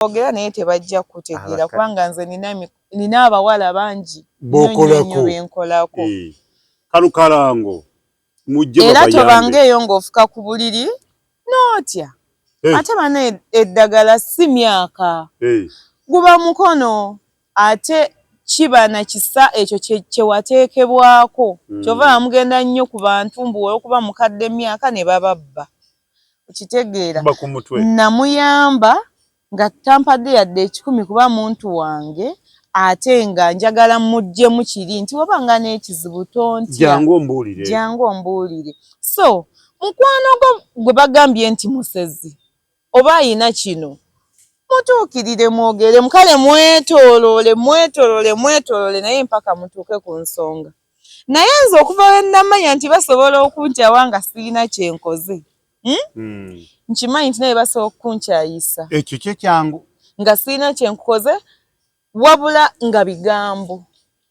Boogera naye tebajja kukutegeera kubanga nze nina abawala bangi nnyo nnyo benkolako. Eh, Kalukalango mujje. Era tobanga eyo ng'ofuka ku buliri n'otya. Ate bana eddagala si myaka, guba mukono ate kiba na kisa ekyo kye wateekebwako. Kyova bamugenda nnyo ku bantu mbu olwokuba mukadde emyaka ne bababba. Okitegeera? Namuyamba nga tampadde yadde 100 kuba muntu wange, ate nga njagala muggyemu kiri nti wabanga n'ekizibu tontya, jangu ombuulire, jangu ombuulire. So mukwano gwo gwe bagambye nti musezi oba ayina kino, mutuukirire mwogere mukale, mwetooloole mwetooloole mwetooloole naye mpaka mutuuke ku nsonga. Naye nze okuva lwe namanya nti basobola okunkyawa nga sirina kyenkoze, Nkimanyi nti naye basobola okukunkyayisa ekyo kyo kyangu nga sirina kyenkukoze, wabula nga bigambo.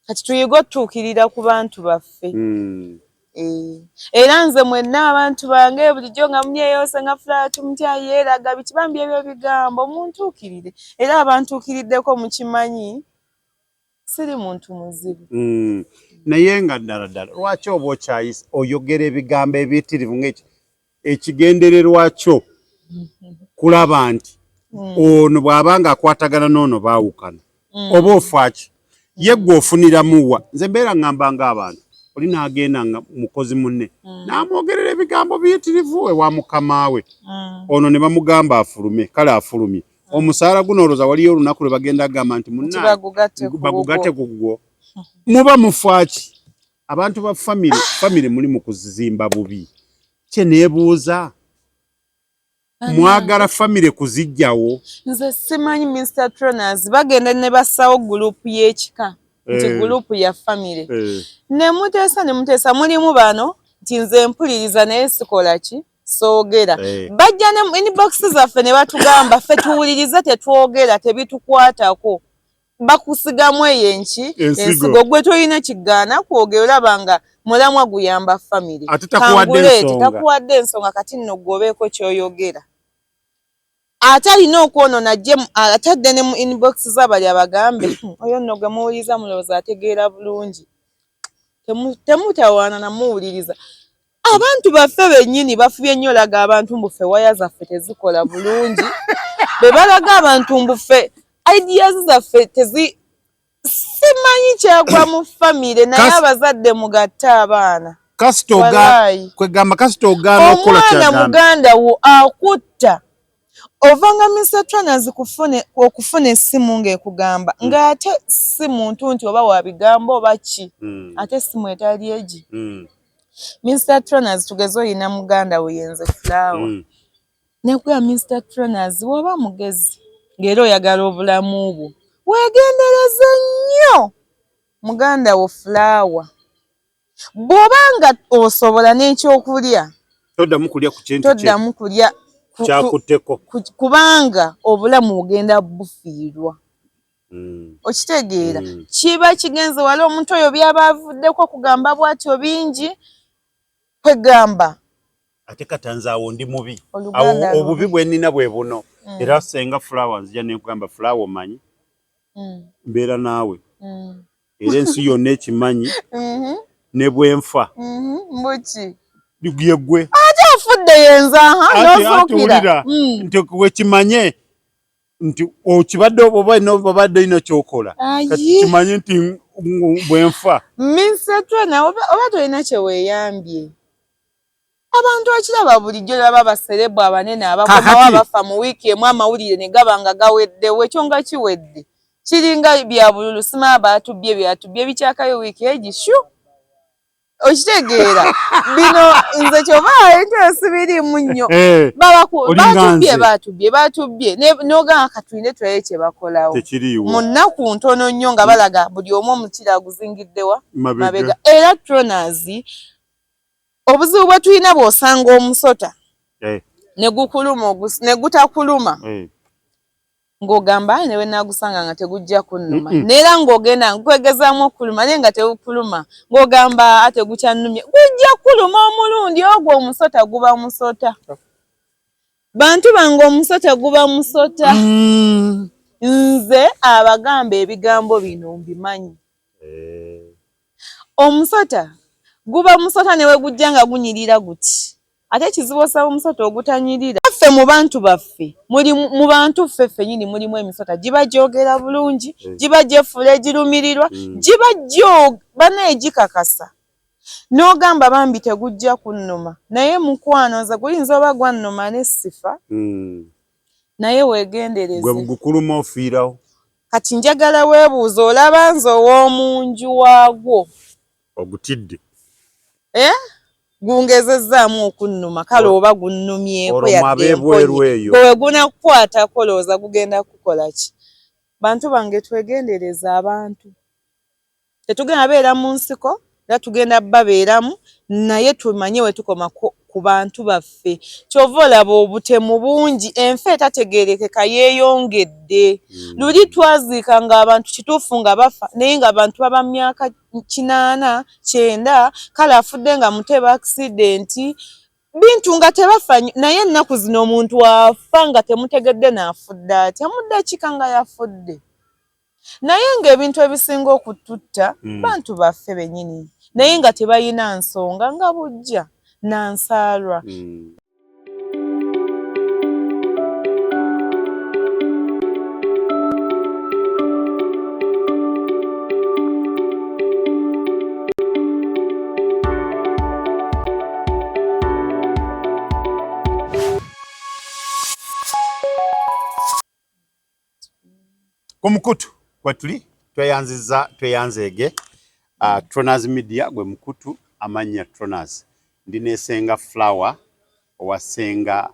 Kati tuyige otutuukirira ku bantu baffe. Eh, era nze mwenna abantu bange bulijjo nga munyeyoose nga Fulaawa tumutya yeeraga biki, bambi ebyo bigambo muntuukirire, era abantuukiriddeko mukimanyi siri muntu muzibu. Naye nga ddala ddala lwaki oba okyayisa oyogera ebigambo ebiyitirivu ng'ekyo ekigendererwa kyo kulaba nti ono bw'aba nga akwatagana n'ono baawukana, oba ofaaki ye gwe ofuniramuwa? Nze mbeera ngamba ng'abantu oli n'agenda nga mukozi munne n'amwogerera ebigambo biyitirivu ewa mukama we, ono ne bamugamba afulume, kale afulumye omusaala guno, olowooza waliyo olunaku lwe bagenda agamba nti munnaye bagugatte ku gugwo? Muba mufaaki abantu ba famire, famire muli mu kuzizimba bubi. Kye neebuuza, mwagala famire kuzijjawo? Nze simanyi, Mr Tronas, bagenda ne bassawo gurupu y'ekika nti gurupu ya famire, ne muteesa ne muteesa, mulimu bano nti nze mpuliriza naye sikola ki, soogera. Bajja ne inbox zaffe ne batugamba ffe tuwulirize tetwogera, tebitukwatako. Bakusigamu eyo enki ensigo, gwe tolina kigaana kwogera, olaba nga mulamwa guyamba famire, takuwadde ensonga. Kati nno gwobeeko kyoyogera ate alina okwonona ajje atadde ne mu inbox z'abali abagambe oyo nno gwe muwuliriza mulowooza ategeera bulungi. Temutawaana namuwuliriza. Abantu baffe bennyini bafubye nnyo olaga abantu mbu ffe waya zaffe tezikola bulungi, be balaga abantu mbu ffe ideas zaffe tezi. Simanyi kyagwa mu famire, naye abazadde mugatte abaana. Kwegamba kasita ogaana okukola. Omwana muganda wo akutta ovanga Mr Tranas okufuna essimu ng'ekugamba ng'ate si muntu nti oba wa bigambo oba ki, ate essimu etali egi. Mr Tranas, tugeze oyina muganda we yenze Flower, nekugamba Mr Tranas, woba mugezi ng'era oyagala obulamu bwo, weegendereze nnyo muganda wo Flower. Bw'oba nga osobola n'ekyokulya toddamu kulya ku kintu toddamu kulya kyakutteko, kubanga obulamu ogenda bufiirwa. Okitegeera? Kiba kigenze wala, omuntu oyo byaba avuddeko kugamba bw'atyo bingi, kwegamba Ate katanze awo ndi mubi, obubi bwe nnina bwe buno. Era senga Flower nzija nenkugamba, Flower, omanyi mbeera naawe, era ensi yonna ekimanyi, ne bwenfa mbuki yeggwe. Ate afudde yenza nozuukira nti wekimanye nti okibadde oba obadde olina kyokola, kati kimanye nti bwenfa Misetwana oba tolina kyeweeyambye. Abantu okiraba bulijjo laba baserebu abanene abakomawo abafa mu wiiki emu, amawulire ne gaba nga gaweddewo, ekyo nga kiwedde, kiringa bya bululu, simaa baatubbye byatubbye bikyakayo wiiki egi shu. Okitegeera? Bino nze kyova entero sibiriimu nnyo. Baatubbye baatubbye baatubbye, n'ogamba katulinde tulabe kye bakolawo mu nnaku ntono nnyo, nga balaga buli omu omukira aguzingiddewa mabega. Era Tronas, obuzibu bwe tulina, bw'osanga omusota ne gukuluma ne gutakuluma, ng'ogamba ne bwe naagusanga nga tegujja kunnuma, neera ng'ogenda nkwegezaamu okuluma naye nga tegukuluma, ng'ogamba ate gukyannumye, gujja kuluma omulundi ogwo. Omusota guba musota. Bantu bange, omusota guba musota. Nze abagamba ebigambo bino mbimanyi. Omusota guba musota, ne we gujja nga gunyirira guti, ate ekizibu osaba omusota ogutanyirira. Ffe mu bantu baffe muli, mu bantu ffe ffennyini mulimu emisota, giba gyogera bulungi, giba gyefuula egirumirirwa, giba gyo banaye gikakasa n'ogamba bambi tegujja kunnuma, naye mukwano nze guyinza oba gwannuma ne sifa. Naye weegendereze. Gwe gukuluma ofiirawo. Kati njagala weebuuza, olaba nze ow'omunju waagwo ogutidde? Eh? Gungezezzaamu okunnuma, kale oba gunnumyeko. Olwo yadde mw'abeebweru emponye. Eyo. Gwe gunakukwatako lowooza gugenda kukola ki? Bantu bange, twegendereza abantu. Tetugenda beera mu nsiko, era tugenda babeeramu, naye tumanye we tukoma ku bantu baffe. Kyova olaba obutemu bungi, enfa etategeerekeka yeeyongedde. Luli twaziikanga abantu, kituufu nga bafa, naye nga abantu baba mu myaka 80, 90, kale afudde nga muteba accident, bintu nga tebafa nnyo. Naye ennaku zino omuntu afa nga temutegedde n'afudde atya, mu ddakiika nga yafudde. Naye ng'ebintu ebisinga okututta bantu baffe bennyini, naye nga tebalina nsonga, nga bujja nansaalwa. Ku mukutu kwetuli, tweyanziza, tweyanzeege. Tronas Media gwe mukutu, amannya Tronas. Ndi ne Senga Flower owa Senga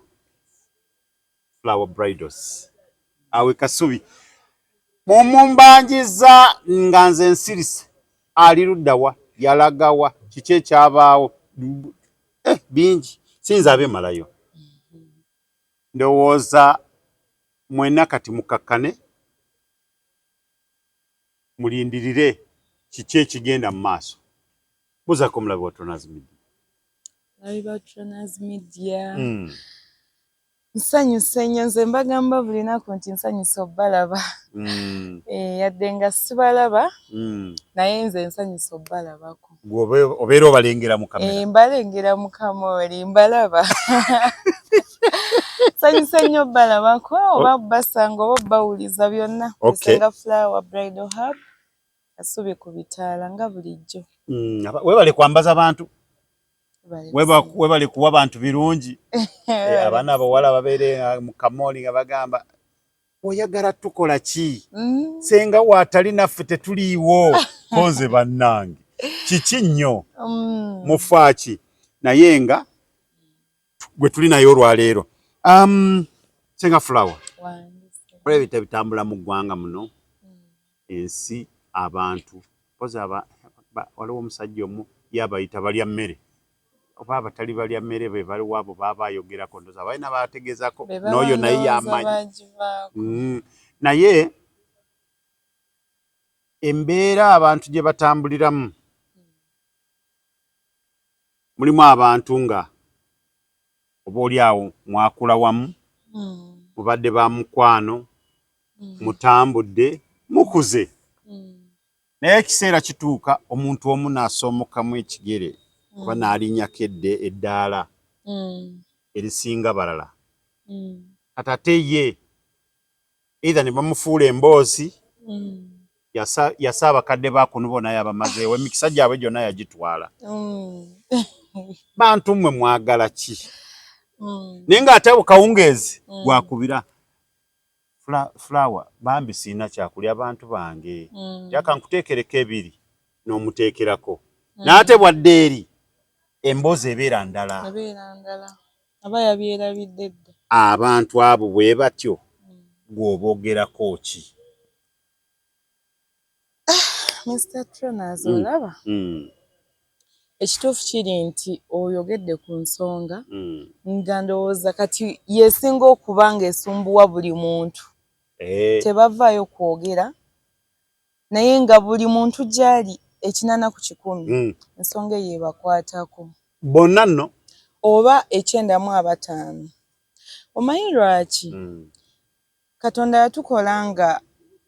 Flower Bridals awe Kasubi. Mumumbanjiza nga nze nsirise, ali luddawa, yalagawa, kiki ekyabaawo? Bingi siyinza abemalayo. Ndowooza mwena kati mukakkane, mulindirire kiki ekigenda mu maaso. Buzaako omulabi wa Tronas Media. Labi ba Tronas Media. Nsanyuse nnyo. Nze mbagamba buli naku nti nsanyuse obbalaba. Yadde nga sibalaba, naye nze nsanyuse obbalabako. Gwe obeera obalengera mu kamera? Eh, mbalengera mu kamooli, mbalaba. Nsanyuse nnyo obbalabako, oba basanga oba obbawuliza byonna. Senga Flower Bridal Hub, Kasubi ku bitaala nga bulijjo. Webale kwambaza bantu. Webale. Webale kuwa bantu birungi. Abaana abawala babeere mu kamooli nga bagamba, oyagala tukola ki? Senga waatali naffe tetuliiwo, konze bannange kiki nnyo? Mufaaki? Naye nga gwe tuli naye olwaleero, Senga Flower, olaba ebintu ebitambula mu ggwanga muno, ensi, abantu pozi waliwo omusajja omu yabayita balya mmere oba abatali balya mmere, be baliwo abo baba ayogerako, ndoza balina bategeezako n'oyo naye yamanyi. Naye embeera abantu gye batambuliramu, mulimu abantu nga oba oli awo mwakula wamu, mubadde ba mukwano, mutambudde, mukuze, naye ekiseera kituuka omuntu omu n'asoomokamu ekigere oba n'alinnyako eddaala erisinga balala. Kati ate ye either ne bamufuula emboozi, yasa abakadde bakuno bonna yabamazeewo, emikisa gyabwe gyonna yagitwala. Bantu mmwe mwagala ki? Naye ng'ate kawungeezi gwakubira, Flower, bambi siina kyakulya, abantu bange, jaka nkuteekereko ebiri, n'omuteekerako, n'ate bwadde eri emboozi ebeera ndala. Aba yabyerabidde dda. Abantu abo bwe batyo, gw'oboogerako ki? Mr Tronas, olaba ekituufu kiri nti oyogedde ku nsonga nga ndowooza kati yesinga okuba ng'esumbuwa buli muntu. Tebavaayo kwogera, naye nga buli muntu gy'ali 80% ensonga eyo ebakwatako. Bonna nno. Oba 95. Omanyi lwaki? Katonda yatukola nga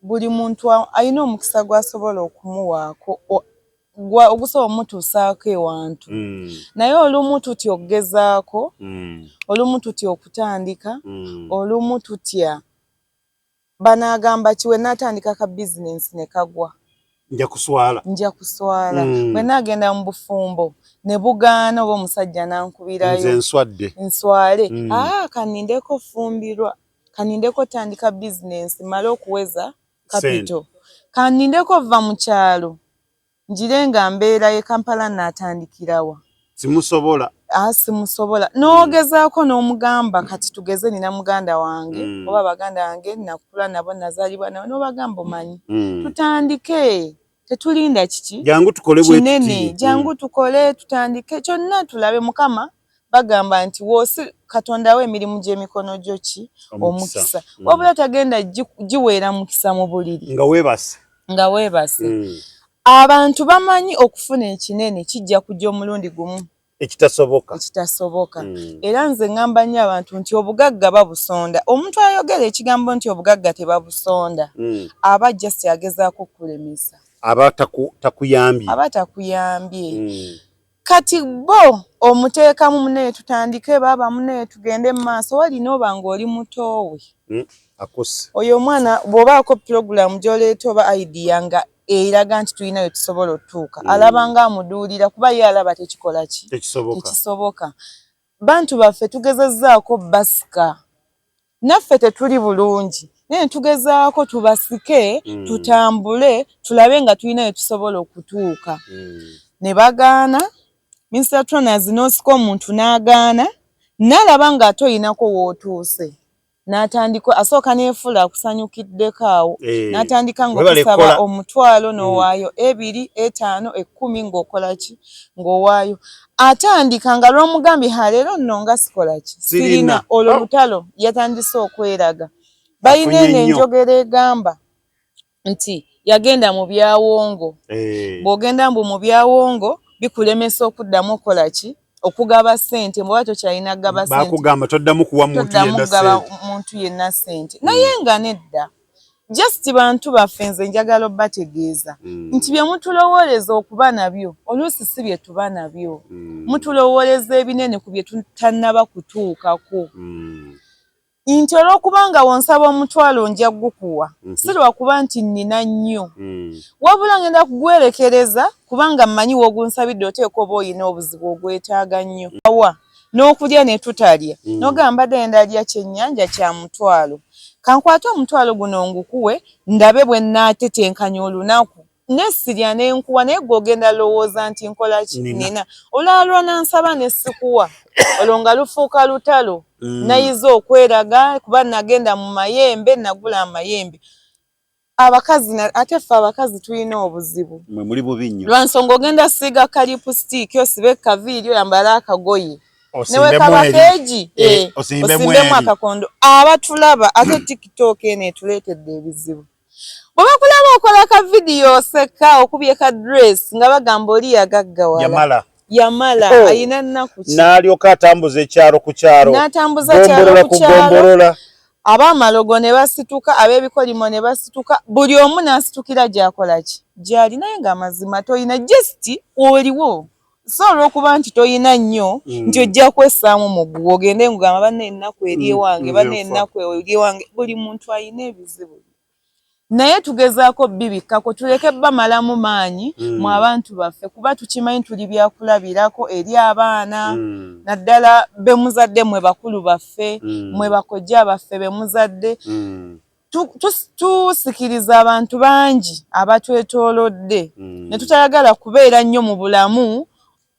buli muntu alina omukisa gw'asobola okumuwaako ogusobola omutuusaako ewantu. Naye olumu tutya okugezaako, olumu tutya okutandika, olumu tutya banaagamba ki we naatandika ka bizinensi ne kagwa. Nja kuswala. Nja kuswala. Bwe naagenda mu bufumbo ne bugaana oba omusajja n'ankubirayo. Nze nswadde. Nswale. Kanindeko fumbirwa. Kanindeko tandika bizinensi mmale okuweza kapito. Kanindeko vva mu kyalo. Njire nga mbeera ye Kampala naatandikirawa. Simusobola. Simusobola. N'ogezaako n'omugamba kati tugeze nina muganda wange oba baganda wange nakula nabo nazaalibwa nabo n'obagamba omanyi. Tutandike tetulinda kiki. Jangu tukole bwe kinene. Jangu tukole tutandike kyonna tulabe Mukama bagamba nti wosi Katonda we emirimu gy'emikono gyo ki omukisa. Wabula tagenda giweera mukisa mu buliri. Nga weebase. Nga weebase. Abantu bamanyi okufuna ekinene kijja kujja omulundi gumu. Ekitasoboka. Ekitasoboka. Era nze ngamba nnyo abantu nti obugagga babusonda. Omuntu ayogera ekigambo nti obugagga tebabusonda, aba just agezaako okulemesa. Aba takuyambye. Aba takuyambye. Kati bo omuteekamu munene tutandike baaba munene tugende mu maaso walina oba ng'oli mutoowe. Oyo omwana bw'obaako pulogulaamu gy'oleeta oba idea nga eraga nti tulina we tusobola otuuka, alaba nga amuduulira kuba ye alaba tekikola ki? Tekisoboka. Bantu baffe tugezezzaako basika. Naffe tetuli bulungi naye tugezaako tubasike, tutambule tulabe nga tulina we tusobola okutuuka. Ne bagaana, Mr. Tronas n'osika omuntu n'agaana, n'alaba ng'ate olinako w'otuuse. N'atandika asooka neefuula akusanyukiddeko awo. N'atandika ng'okusaba omutwalo n'owaayo 2, 5, 10 ng'okola ki? Ng'owaayo. Atandika nga lw'omugambye ha leero nno nga sikola ki? Sirina. Olwo lutalo yatandise okweraga. Balina eno enjogera egamba nti yagenda mu byawongo. Bw'ogenda mbu mu byawongo bikulemesa okuddamu okukola ki? Okugaba ssente bw'oba tokyalina kugaba ssente. Bakugamba toddamu kuwa muntu yenna ssente. Naye nga nedda. Just bantu baffe nze njagala obbategeeza nti bye mutulowooleza okuba nabyo oluusi si bye tuba nabyo. Mutulowooleza ebinene ku bye tutannaba kutuukako. Nti olw'okubanga wonsaba omutwalo nja gukuwa, si lwakuba nti nnina nnyo. Wabula ngenda kugwerekereza kubanga mmanyi w'ogunsabidde oteekwa oba olina obuzibu ogwetaaga nnyo. Awa n'okulya ne tutalya. N'ogamba mbadde ngenda lya kyennyanja kya mutwalo. Kankwate omutwalo guno ngukuwe ndabe bwe nnaatetenkanya olunaku. Nesirya ne nkuwa naye gwe ogenda lowooza nti nkola ki? Nina. Olulala lw'onansaba ne sikuwa. Olwo nga lufuuka lutalo. Nayize okweraga kuba nagenda mu mayembe nagula amayembe. Abakazi ate ffe abakazi tulina obuzibu. Mwe muli bubi nnyo. Lwa nsonga ogenda siiga ka lipstick osibe kaviiri oyambale akagoye. Newekaba keegi osimbemu akakondo. Abatulaba ate TikTok eno etuleetedde ebizibu. Bwe bakulaba okola ka vidiyo oseka okubye ka dress nga bagamba oli yagaggawala. Yamala alina nnaku ki? N'alyoka atambuza ekyalo ku kyalo. N'atambuza kyalo ku kyalo. Ab'amalogo ne basituka, ab'ebikolimo ne basituka, buli omu n'asitukira gy'akola ki? Gy'ali naye ng'amazima toyina just oliwo. So olw'okuba nti toyina nnyo nti ojja kwessaamu muguwa ogende ng'ogamba banne ennaku eri ewange, banne ennaku eri ewange, buli muntu alina ebizibu. Naye tugezaako bibikkako tuleke bamalamu maanyi mu abantu baffe kuba tukimanyi tuli byakulabirako eri abaana naddala be muzadde mmwe bakulu baffe, mmwe bakojja baffe be muzadde. Tusikiriza abantu bangi abatwetoolodde ne tutayagala kubeera nnyo mu bulamu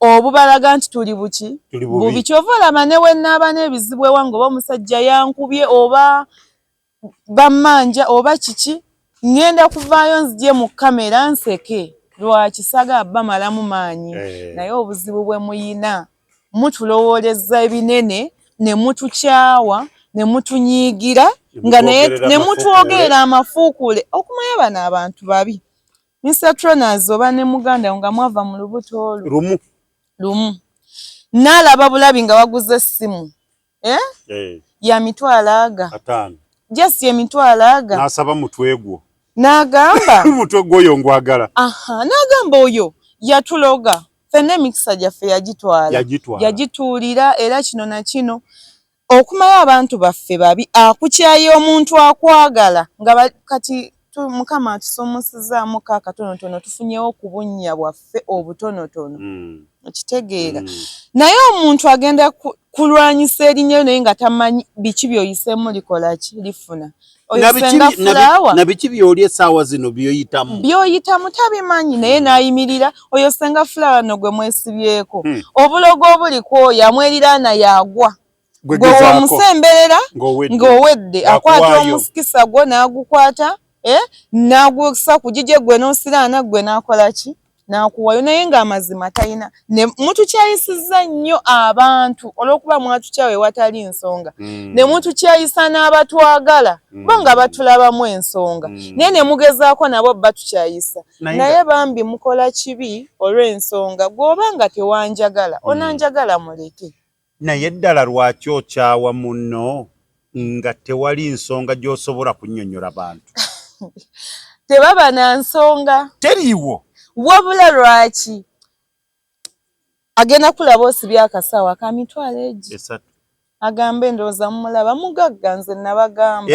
obubalaga nti tuli buki bubi. Ky'ova olaba ne we nnaaba n'ebizibu ewange oba omusajja yankubye oba bammanja oba kiki ngenda kuvaayo nzije mu kamera nseke lwaki saagala bamalamu maanyi. Naye obuzibu bwe muyina mutulowooleza ebinene ne mutukyawa ne mutunyiigira nga ne mutwogerera amafuukuule okumanya bano abantu babi. Mr. Tronas oba ne muganda nga mwava mu lubuto olwo lumu n'alaba bulabi nga waguze essimu. Ya mitwalo aga 5, just emitwalo aga. N'asaba mutwe gwo. N'agamba mutwe gwoyo ngwagala. Aha, n'agamba oyo yatuloga ffenna, emikisa gyaffe yagitwala, yagituulira, era kino na kino. Okumayo abantu baffe babi, akukyaye omuntu akwagala nga kati Mukama atusumusizaamu ko akatonotono, tufunyewo ku bunnya bwaffe obutonotono. Okitegeera? Naye omuntu agenda kulwanyisa erinnya lyo naye nga tamanyi biki by'oyiseemu, likola ki, lifuna. Oyo Senga Fulaawa na biki by'oli essaawa zino by'oyitamu, by'oyitamu tabimanyi, naye n'ayimirira. Oyo Senga Fulaawa no gwe mwesibyeko, obulogo obuli ku oyo amweriraana yagwa, gwe omusemberera ng'owedde, akwata omusikisa gwo n'agukwata, n'agusa ku gigye, gwe n'osiraana, gwe n'akola ki, n'akuwayo, naye ng'amazima talina. Ne mutukyayisizza nnyo abantu olw'okuba mwatukyawa ewatali nsonga, ne mutukyayisa n'abatwagala bo nga batulabamu ensonga, naye ne mugezaako nabo batukyayisa. Naye bambi mukola kibi olw'ensonga gw'oba nga tewanjagala, onanjagala muleke. Naye ddala lwaki okyawa munno nga tewali nsonga gy'osobola kunnyonnyola bantu? Tebaba na nsonga. Teriiwo. Wabula lwaki agenda kulaba osibye akasawo aka mitwalo egi 3, agambe ndowooza mumulaba mugagga, nze nabagamba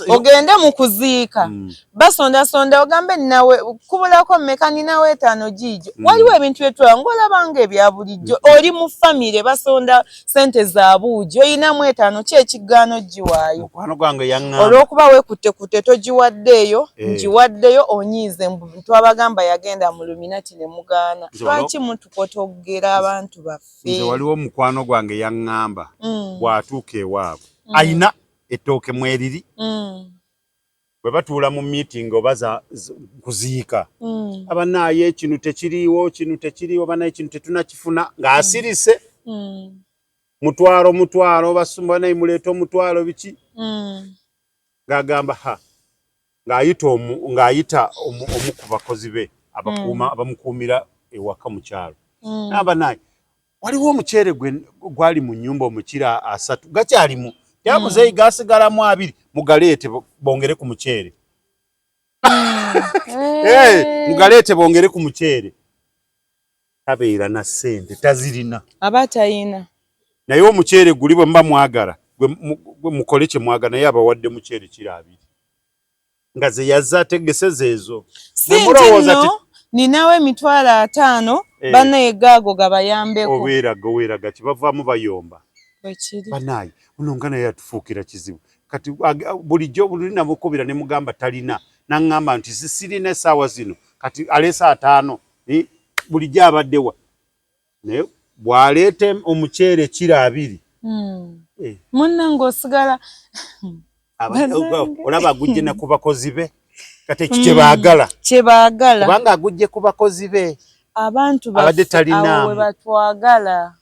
ogende mu kuziika, basondasonda, ogambe nawe kubulako mmeka, ninawo 5 giigyo. Waliwo ebintu byetulaba ng'olabanga ebya bulijjo. Oli mu famire, basonda sente za buugi, oyinamu 5, ki ekigaano giwaayo? Mukwano gwange yaŋŋamba Olw'okuba weekuttekutte togiwaddeeyo, ngiwaddeyo onyiize. Twabagamba yagenda mu Illuminati ne mugaana. Lwaki mutukotogera abantu baffe? Nze waliwo mukwano gwange yaŋŋamba bw'atuuka ewaabwe, ayina ettooke mweriri, bwe batuula mu meeting oba za kuziika, abanaaye kino tekiriiwo, kino tekiriiwo, banaye kino tetunakifuna, ng'asirise mutwalo mutwalo, basumba naye muleeta omutwalo biki, ng'agamba ha, ng'ayita omu ng'ayita omu ku bakozi be abakuuma, abamukuumira ewaka mu kyalo, namba naye waliwo omuceere gwali mu nnyumba omukira 30 gakyalimu, tyamuzeeyi gasigalamu 2, mugaleete bongere ku muceere, mugaleete bongere ku muceere. Tabeera na ssente, tazirina. Aba tayina. Naye omuceere guli bwe muba mwagala, gwe mukole kye mwagala, naye abawadde muceere kiro 2 nga ze yazze ategese zeezo. Si nti nno ninawo emitwalo 50, bannaye gaago gabayambeko. Obeeraga oweeraga kibavaamu bayomba. Banaye ono nga naye yatufuukira kizibu. Kati bulijjo buli namukubira ne mugamba talina, naŋŋamba nti sirina essaawa zino, kati aleese 5, bulijjo abaddewa, naye bw'aleeta omuceere kiro 2. Munnange osigala olaba agujje na ku bakozi be. Kati ekyo kyebaagala, kyebaagala, kubanga agujje ku bakozi be. Abantu baffe awo we batwagala,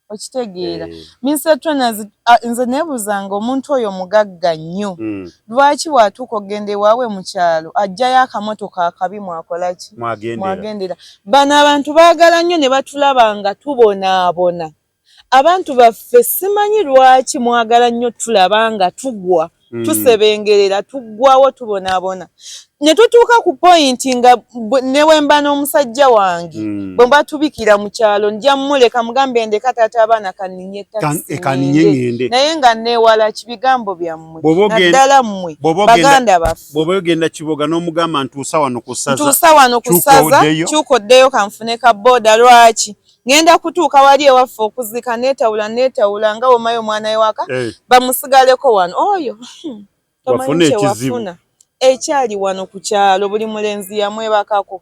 okitegeera? Mr Trainers, nze neebuuzanga omuntu oyo mugagga nnyo, lwaki bw'atuuka okugenda ewaabwe mu kyalo ajjayo akamotoka akabi mwakola ki, mwagendera? Bano abantu baagala nnyo ne batulaba nga tubonaabona. Abantu baffe simanyi lwaki mwagala nnyo tulaba nga tugwa, tusebengerera, tuggwawo, tubonaabona ne tutuuka ku point nga ne bwe mba n'omusajja wange, bwe mba tubikira mu kyalo, nja mmuleka mugambe ndeka taata abaana kanninye takisi ngende, naye nga neewala kibigambo byammwe, naddala mmwe baganda baffe. Bw'oba ogenda Kiboga n'omugamba ntuusa wano ku ssaza, ntuusa wano ku ssaza, kyuka oddeyo kanfune ka booda. Lwaki ngenda kutuuka wali ewaffe okuzika neetawula neetawula nga womayo omwana ewaka, bamusigaleko wano oyo tomanyi kyewafuna ekyali wano ku kyalo. Buli mulenzi yamwebakako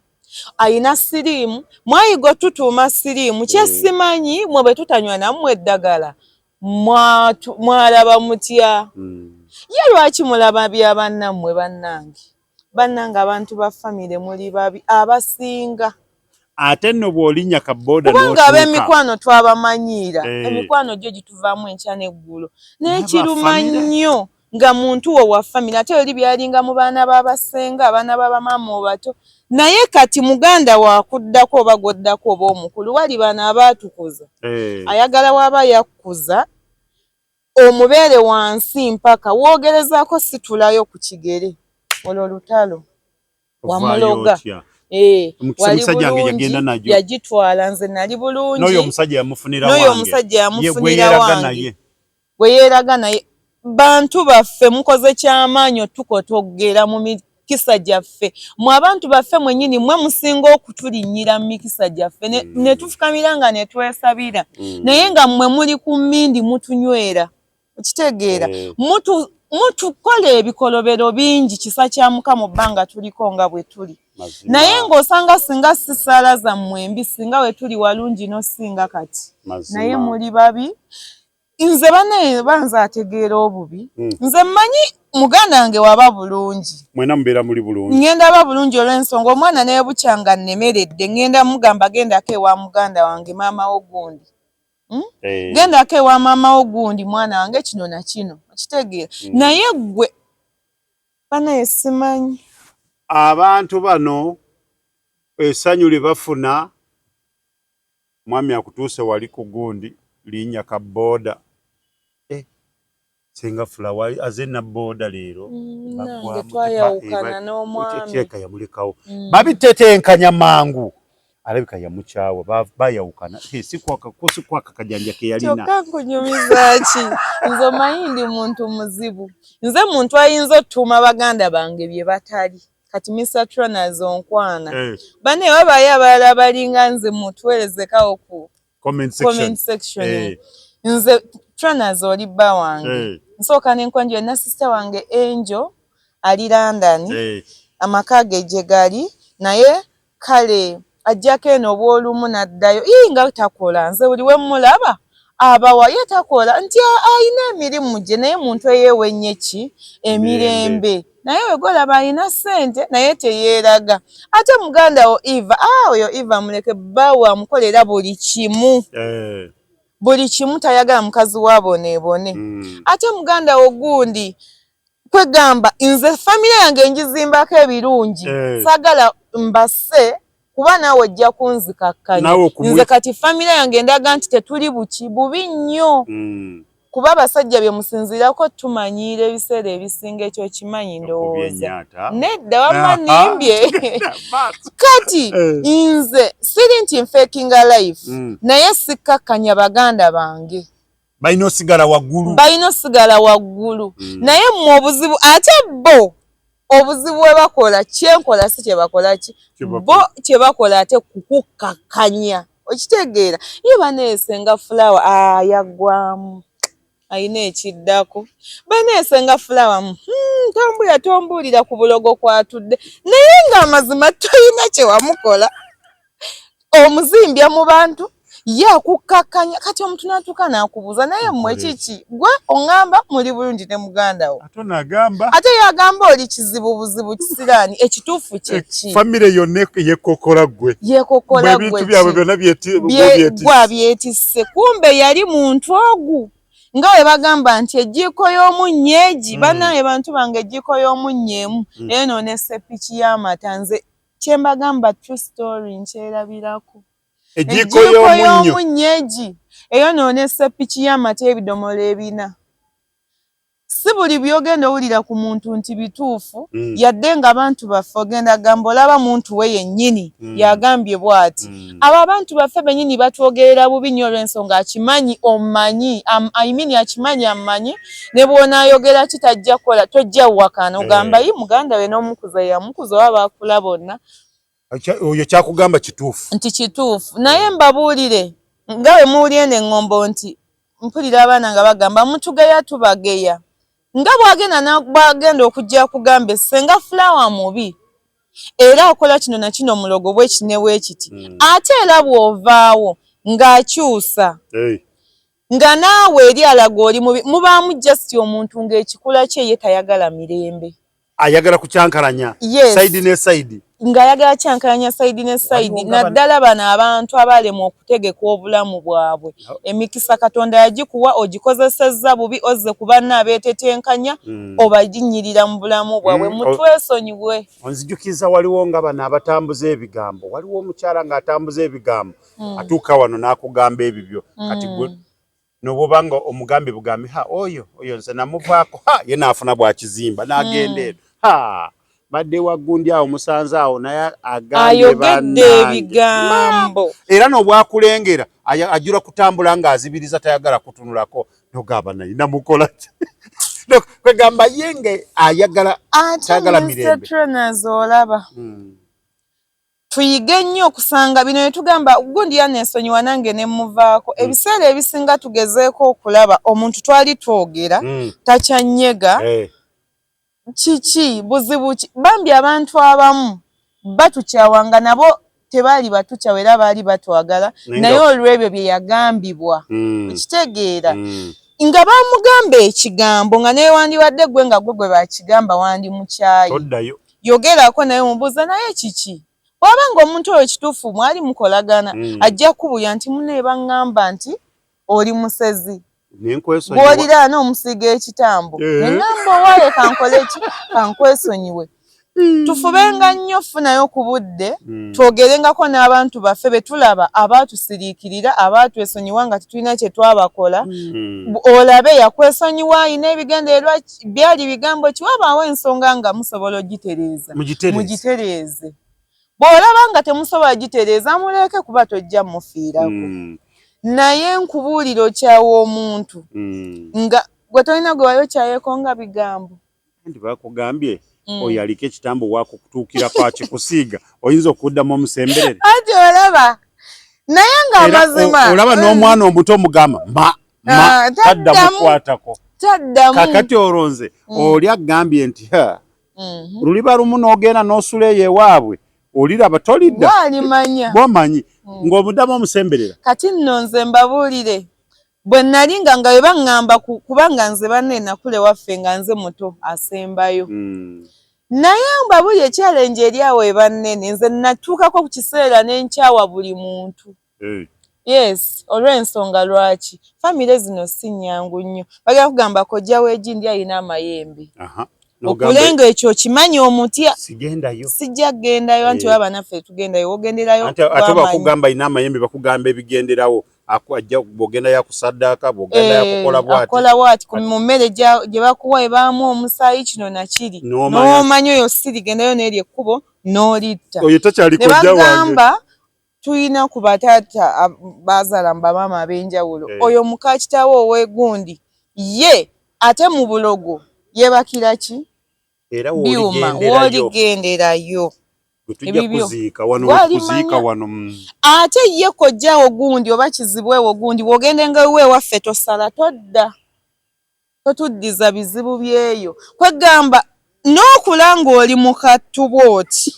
ayina siriimu, mwayiga otutuuma siriimu kyesimanyi mwe bwe tutanywa nammwe eddagala mwalaba mutya? Ye lwaki mulaba bya bannammwe? Bannange, bannange, abantu ba famire muli babi abasinga. Ate nno bw'olinnya ka boda, kubanga ab'emikwano twabamanyiira, emikwano gyo gituvaamu enkya n'eggulo, naye kiruma nnyo nga muntu wo wa famire. Ate oli byalinga mu baana b'abasenga, abaana b'abamaama obato, naye kati muganda wakuddako oba gwoddako oba omukulu, wali bano abaatukuza, ayagala waaba yakkuza. Omubeere wansi mpaka woogerezaako situlayo ku kigere olwo lutalo wamuloga. Eh, wali bulungi yagitwala nze nali bulungi n'oyo omusajja yamufunira wange gwe yeeraga naye. Bantu baffe mukoze kyamaanyi otukotoggera mu mikisa gyaffe. Mwe abantu baffe mwennyini mwe musinga okutulinnyira mu mikisa gyaffe ne tufukamira nga ne twesabira naye nga mmwe muli ku mmindi mutunywera. Okitegeera? Mutukola ebikolobero bingi, kisa kya Mukama obbanga tuliko nga bwe tuli. Naye ng'osanga singa si ssaala zammwe mbi, singa we tuli walungi n'osinga kati. Naye muli babi. Nze banaye banze ategeera obubi. Nze mmanyi muganda wange waba bulungi. Mwena mubeera muli bulungi. Ngenda ba bulungi olw'ensonga omwana ne bukya nga nnemeredde ngenda mugamba gendako ewa muganda wange maama wo gundi. Gendako ewa maama wo gundi mwana wange kino na kino. Okitegeera? Naye ggwe banaye simanyi. Abantu bano essanyu lye bafuna mwami akutuuse wali ku gundi linnya ka boda. Senga Fulawa aze na boda leero. Nange twayawukana n'omwami. Kirabika yamulekawo. Babitetenkanya mangu. Alabika yamukyawa bayawukana. Si kwaka kajanja ke yalina. Kyokka nkunyumiza ki? Nze omanyi ndi muntu muzibu. Nze muntu ayinza otuuma baganda bange bye batali. Kati Mr. Tronas onkwana. Bane wabayo abalala balinga nze mutuweerezekawo ku comment section. Nze Tronas oli bba wange. Nsooka ne nkwanjula na sister wange Angel ali London. Amaka ge gye gali naye kale ajjako eno obw'olumu n'addayo. Ii nga takola nze buli we mmulaba abawa ye takola nti alina emirimu gye naye muntu eyeewennye ki emirembe. Naye we gw'olaba alina ssente naye teyeeraga. Ate muganda wo Eva, oyo Eva muleke bbaawe amukolera buli kimu. Buli kimu tayagala mukazi we aboneebone. Ate muganda wo gundi kwegamba nze famire yange ngizimbako ebirungi. Saagala mbase kuba naawe ojja kunzikakkanya. Nze kati famire yange ndaga nti tetuli buki bubi nnyo. Kuba abasajja bye musinziirako tumanyiira ebiseera ebisinga ekyo kimanyi ndowooza. Nedda wamma nnimbye. Kati nze siri nti nfakinga life naye sikkakkanya baganda bange. Balina osigala waggulu. Balina osigala waggulu. Naye mmwe obuzibu ate bo obuzibu bwe bakola kyenkola si kye bakola ki bo kye bakola ate kukukkakkanya. Okitegeera? Ye baneesenga Fulawa yaggwamu alina ekiddako. Baneesenga Fulawa tombuulira tombuulira ku bulogo kw'atudde naye ng'amazima tolina kye wamukola. Omuzimbya mu bantu ye akukkakkanya kati omuntu n'atuuka n'akubuuza naye mmwe kiki gwe oŋŋamba muli bulungi ne muganda wo. Ate yagamba oli kizibu buzibu kisiraani ekituufu kye ki? Famire yonna yeekokola ggwe. Yeekokola ggwe ebintu byabwe byonna gwe abyetisse kumbe yali muntu ogu nga bwe bagamba nti ejjiiko y'omunnyo egi bannange bantu bange ejjiiko y'omunnyo emu eno ne ssepiki y'amata nze kye mbagamba true story nkyerabirako. Ejjiiko y'omunnyo egi eyonoona essepiki y'amata ebidomola ebina. Si buli by'ogenda owulira ku muntu nti bituufu yadde ng'abantu baffe ogenda gamba olaba muntu we yennyini yagambye bw'ati. Abo abantu baffe bennyini batwogerera bubi nnyo olw'ensonga akimanyi omumanyi I mean akimanyi amumanyi ne bw'onaayogera ki tajja kukola tojja wakana ogamba yi muganda we n'omukuza yamukuza oba baakula bonna. Oyo kyakugamba kituufu. Nti kituufu naye mbabuulire nga bwe muwulira eno eŋŋombo nti mpulira abaana nga bagamba mutugeya tubageya nga bw'agenda okujja akugamba ssenga Fulawa mubi era akola kino na kino mulogo bwe ki ne bwe kiti ate era bw'ovaawo ng'akyusa nga naawe eri alaga oli mubi mubaamu just omuntu ng'ekikula kye ye tayagala mirembe. Ayagala kukyankalanya side ne side. Ng'ayagala kyankalanya side ne side naddala bano abantu abalemwa okutegeka obulamu bwabwe. Emikisa Katonda yagikuwa ogikozesezza bubi ozze ku banna abeetetenkanya obaginnyirira mu bulamu bwabwe mutwesonyiwe. Onzijukiza waliwo nga bano abatambuza ebigambo waliwo omukyala ng'atambuza ebigambo atuuka wano n'akugamba ebibyo kati gwe. Nobwoba nga omugambi bugambi, ha, oyo oyo nze namuvaako, ha, ye naafuna bwakizimba n'agenda eno, ha, badde wagundi awo musanze awo naye agambye. Ayogedde ebigambo. Era n'obwakulengera ajula kutambula ng'azibiriza, tayagala kutunulako, nogamba naye namukola ki? Kwegamba ye nga ayagala tayagala mirembe. Olaba, tuyige nnyo okusanga bino netugamba gundi yaneesonyiwa nange nemuvaako. Ebiseera ebisinga tugezeeko okulaba omuntu twali twogera takyanyega. Kiki buzibu ki? Bambi abantu abamu batukyawanga nabo tebaali batukyawa, era baali batwagala, naye olw'ebyo bye yagambibwa, okitegeera, nga bamugamba ekigambo nga naye wandibadde gwe nga gwe gwe bakigamba wandi mukyayi. Yogerako naye, mubuuza naye kiki. Bw'aba nga omuntu oyo kituufu mwali mukolagana, ajja kubulya nti munaye baŋŋamba nti oli musezi, bw'oliraana omusiiga ekitambo, neŋŋamba owaaye kankole ki, kankwesonyiwe. Tufubenga nnyo funayo ku budde, twogerengako n'abantu baffe be tulaba abaatusiriikirira, abaatwesonyiwa nga tetulina kye twabakola. Olabe yakwesonyiwa ayina ebigendererwa, byali bigambo ki? Wabaawo ensonga nga musobola ogitereeza, mugitereeze. Bw'olaba nga temusobola gitereeza, muleke, kuba tojja mufiirako. Naye nkubuulira, okyawa omuntu nga gwe tolina gwe wali okyayeko nga bigambo. Nti bakugambye oyo aliko ekitambo wakukutuukirako akikusiiga, oyinza okuddamu omusemberere? Ati olaba naye nga amazima olaba n'omwana omuto omugamba ma ma, taddamu kukwatako. Taddamu. Kakati olwo nze oli agambye nti luliba lumu n'ogenda n'osula eyo ewaabwe, oliraba tolidda. Walimanya. Bwomanyi ng'omuddamu omusemberera. Kati nno nze mbabuulire, bwe nali nga bwe baŋŋamba, kubanga nze banne nakula ewaffe nga nze muto asembayo, naye mbabuulire, challenge eri awo eba nnene. Nze natuukako ku kiseera ne nkyawa buli muntu. Yes, olw'ensonga lwaki famire zino si nnyangu nnyo. Bagenda kugamba kojja weegindi alina amayembe, okulenga ekyo okimanyi omutya. Sigendayo. Sijja kugendayo anti baba naffe tugendayo, wogenderayo. Ate bakugamba alina amayembe, bakugamba ebigenderawo, ajja bwogenda yakusaddaaka, bwogenda yakukola bwati. Akola bwati mu mmere gye bakuwa ebaamu omusaayi, kino nakiri, n'omanya oyo sirigendayo n'eri ekkubo n'olitta. Oyo takyali ne kojja wange. Bagamba tulina ku bataata bazaala mu bamaama ab'enjawulo, oyo muka kitaawe ow'egundi ye ate mu bulogo yeebakira ki era byuma. Wooligenderayo. Wooligenderayo. Tujja Ebibyo. kuziika wano. Walimanya. Kuziika wano. Ate ye kojjaawo gundi oba kizibwewo gundi, bw'ogendenga ewe ewaffe tosala, todda, totuddiza bizibu byeyo. Kwegamba n'okula ng'oli mukattu bw'oti,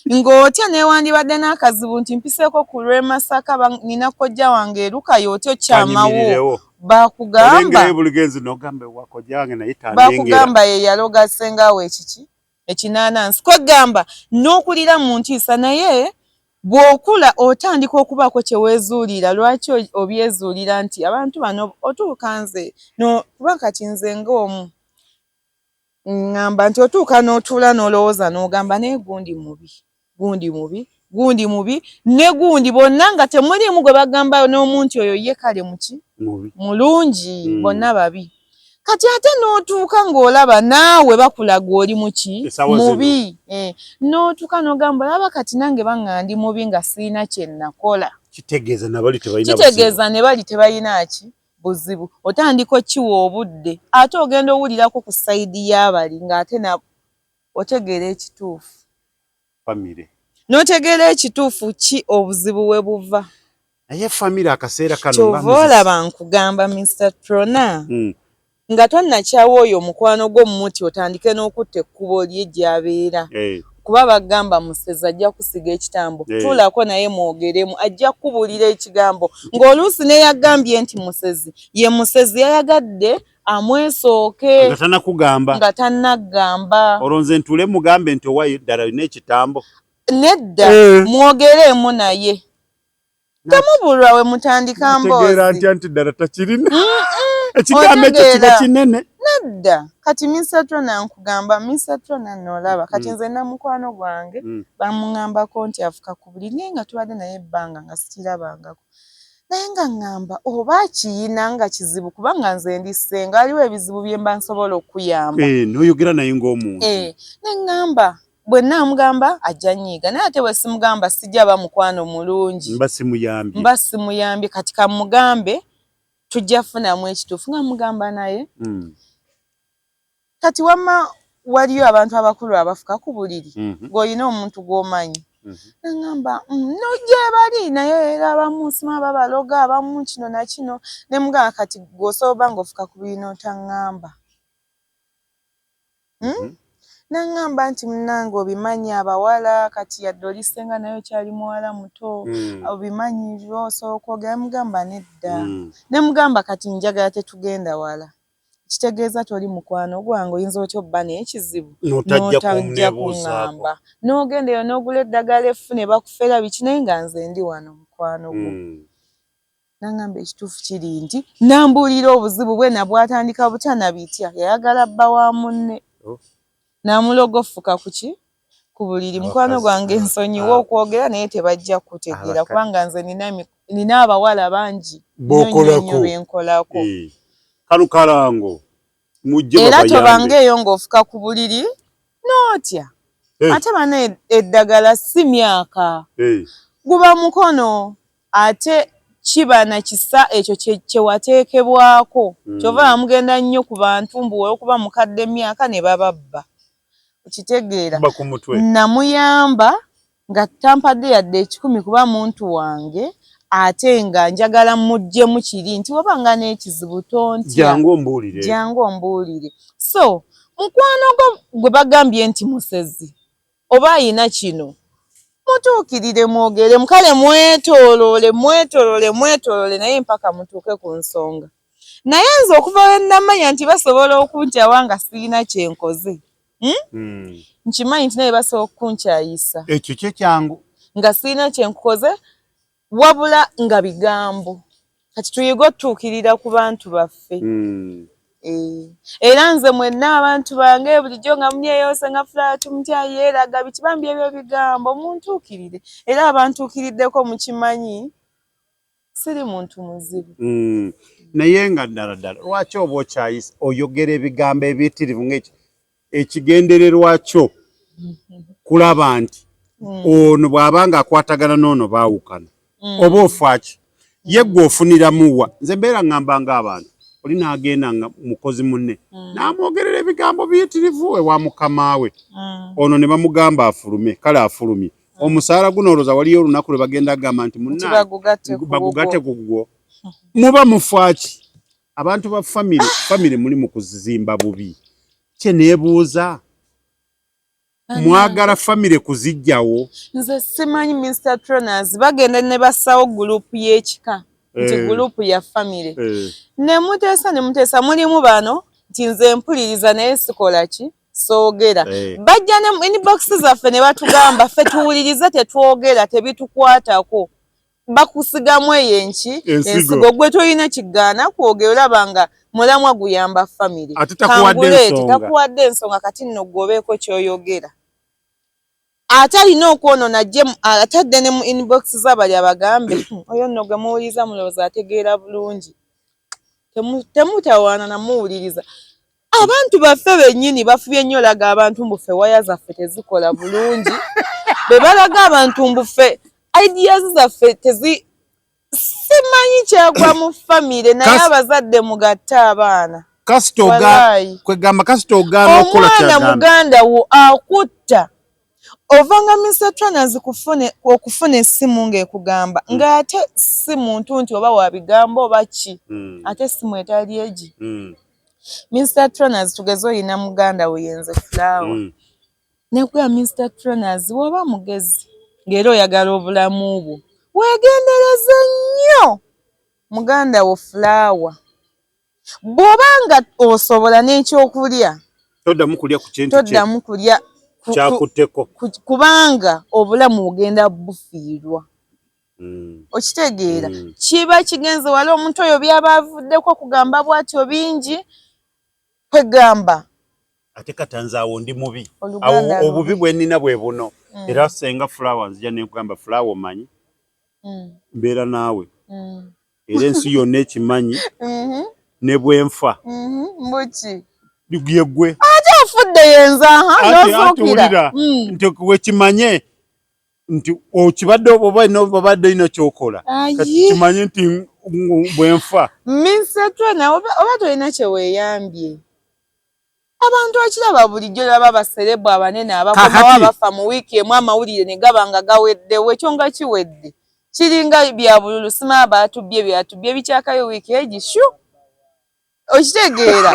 Ng'otya newandibadde n'akazibu nti mpiseeko ku lw'e Masaka, nina kojja wange erukayo, otya okyamawo. Kanyimirirewo. Bakugamba olengerayo buligenzi n'ogamba ewa kojja wange naye tanengera. Bakugamba ye yaloga sengaawe ekiki ekinaanansi. Kwegamba n'okulira mu ntiisa, naye bw'okula otandika okubaako kye weezuulira. Lwaki obyezuulira nti abantu bano otuuka nze no, kuba kati nze ng'omu ŋŋamba nti otuuka n'otuula n'olowooza n'ogamba naye gundi mubi, gundi mubi, gundi mubi ne gundi, bonna nga temuliimu gwe bagamba n'omuntu oyo ye kale muki mubi mulungi. Bonna babi. Kati ate n'otuuka ng'olaba naawe bakulaga oli muki. Essaawa zino. Mubi, n'otuuka n'ogamba olaba kati nange baŋŋa ndi mubi nga sirina kye nakola. Kitegeeza nabali tebalina. Kitegeeza ne bali tebalina ki buzibu. Otandika okiwa obudde, ate ogenda owulirako ku side y'abali ng'ate na otegeera ekituufu. Famire. N'otegeera ekituufu ki obuzibu we buva. Naye famire akaseera kano nga Kyova olaba nkugamba, Mr Trona, nga tonnakyawa oyo omukwano gwo mumuti, otandike n'okutta ekkubo lye gy'abeera, kuba bagamba musezi ajja kusiga ekitambo. Tuulako naye mwogeremu, ajja kukubuulira ekigambo ng'oluusi neyagambye nti musezi ye musezi yayagadde amwesooke. Nga tanakugamba. Nga tannagamba. Olwo nze ntuule mugambe nti owaye ddala olina ekitambo? Nedda. Mwogeremu naye, temubulwa we mutandika Tegeera mboozi. Ntya nti ddala takirina ekigambo ekyo kiba Otegeera. kinene? Nedda, kati Mr Trona, nkugamba Mr Trona, noolaba kati nze namukwano gwange bamuŋŋambako nti afuka ku buli, naye nga tubadde naye ebbanga nga sikirabangako. Naye nga ŋŋamba oba akiyina nga kizibu, kubanga nze ndi ssenga, waliwo ebizibu bye mba nsobola okuyamba. Eh, n'oyogera naye ng'omuntu. Eh, ne ŋŋamba bwe nnaamugamba ajja nnyiiga, naye ate bwe simugamba sijja ba mukwano mulungi. Mba simuyambye. Mba simuyambye, kati kamugambe tujja kufunamu ekituufu nga mugamba naye. Kati wamma waliyo abantu abakulu abafuka ku buliri ng'olina omuntu gw'omanyi. Nangamba no gyebali naye era abamu nsima babaloga, abamu kino na kino, ne mugamba kati gw'osobola oba ng'ofuka ku buliri n'otaŋŋamba. Nangamba nti munnange obimanyi abawala kati yadde oli ssenga naye okyali muwala muto, obimanyi osobola okwogera. Mugamba nedda. Ne mugamba kati njagala tetugenda wala, kitegeeza toli mukwano gwange, oyinza otya obba n'ekizibu n'otajja kuŋŋamba n'ogenda eyo n'ogula eddagala effu ne bakufera biki, naye nga nze ndi wano mukwano gwo. Nangamba ekituufu kiri nti nambuulira obuzibu bwe nabwatandika butya na bitya, yayagala bba wa munne. Oh. N'amuloga ofuka ku ki? Ku buliri. Mukwano gwange nsonyiwa okwogera naye tebajja kutegeera kubanga nze nina abawala bangi nnyo benkolako. Eh. Kano kalango mujje. Era tobanga eyo ng'ofuka ku buliri n'otya. Ate bana eddagala si myaka. Guba mukono ate kiba na kisa ekyo kye wateekebwako. Kyova bamugenda nnyo ku bantu mbu olw'okuba mukadde emyaka ne bababba. Okitegeera. Namuyamba nga tampadde yadde 100 kuba muntu wange, ate nga njagala muggyemu kiri nti wabanga n'ekizibu tontya. Jangu ombuulire. So mukwano gwo gwe bagambye nti musezi oba ayina kino, mutuukirire mwogere, kale mwetooloole mwetooloole mwetooloole naye mpaka mutuuke ku nsonga. Naye nze okuva lwe namanya nti basobola okunkyawa nga sirina kye nkoze, nkimanyi nti naye basobola okunkyayisa. Ekyo kye kyangu. Nga sirina kye nkukoze wabula nga bigambo. Kati tuyige otutuukirira ku bantu baffe. Era nze mwenna abantu bange bulijjo nga munyeeyose nga Fulaati mutya yeeraga biki, bambi ebyo bigambo muntuukirire. Era abantuukiriddeko mukimanyi siri muntu muzibu. Naye nga ddala ddala lwaki oba okyayisa oyogera ebigambo ebiyitirivu ng'ekyo ekigendererwa kyo kulaba nti ono bw'aba ng'akwatagana n'ono baawukana, oba ofaaki ye ggwe ofuniramu wa? Nze mbeera ŋŋamba ng'abantu oli n'agenda nga mukozi munne n'amwogerera ebigambo biyitirivu ewa mukama we, ono ne bamugamba afulume, kale afulumye omusaala guno, olowooza waliyo olunaku lwe bagenda kugamba nti munnange bagugatte ku gugwo? Muba mufaaki abantu ba famire, famire muli mu kuzimba bubi. Kye neebuuza, mwagala famire kuzijjawo? Nze simanyi Mr Tronas, bagenda ne bassawo gurupu y'ekika nti gurupu ya famire. Ne muteesa ne muteesa, mulimu bano nti nze mpuliriza naye sikola ki, soogera. Bajja ne inbox zaffe ne batugamba ffe tuwulirize tetwogera, tebitukwatako. Bakusigamu eyo enki ensigo, gwe tolina kigaana kwogera, olaba nga mulamwa guyamba famire. Ate takuwadde takuwadde ensonga, kati nno gwobeeko ky'oyogera. Ate alina okwonoona ajje atadde ne mu inbox z'abali abagambe oyo nno gwe muwuliriza mulowooza ategeera bulungi. Temutawaana namuwuliriza. Abantu baffe bennyini bafubye nnyo olaga abantu mbu ffe waya zaffe tezikola bulungi, be balaga abantu mbu ffe ideas zaffe tezi, simanyi kyagwa mu famire, naye abazadde mugatte abaana. Kwegamba kasita ogaana okukola omwana muganda wo akutta ovanga Mr Tranas okufuna essimu ng'ekugamba ng'ate si muntu nti oba wa bigambo oba ki, ate essimu etali egi. Mr Tranas, tugeze oyina muganda we yenze Flower, nekuya Mr Tranas, woba mugezi ng'era oyagala obulamu bwo, weegendereze nnyo muganda wo Flower. Bw'oba nga osobola n'ekyokulya toddamu kulya ku kintu toddamu kulya kyakutteko, kubanga obulamu ogenda bufiirwa. Okitegeera? Kiba kigenze wala, omuntu oyo byaba avuddeko kugamba bw'atyo bingi, kwegamba Ate katanze awo ndi mubi, awo obubi bwe nnina bwe buno. Era senga Flower nzija ne nkugamba, Flower, omanyi mbeera naawe. Era ensi yonna ekimanyi ne bwenfa. Mbuki yegwe ate afudde yenzaha nozuukira nti wekimanye nti okibadde oba obadde olina kyokola kati kimanye nti bwenfa. Misetwana oba tolina kyeweeyambye. Abantu okiraba bulijjo laba baserebu abanene abakomawo abafa mu wiiki emu amawulire ne gaba nga gaweddewo, ekyo nga kiwedde. Kiringa bya bululu, simanyi baatubbye byatubbye bikyakayo wiiki egi shu. Okitegeera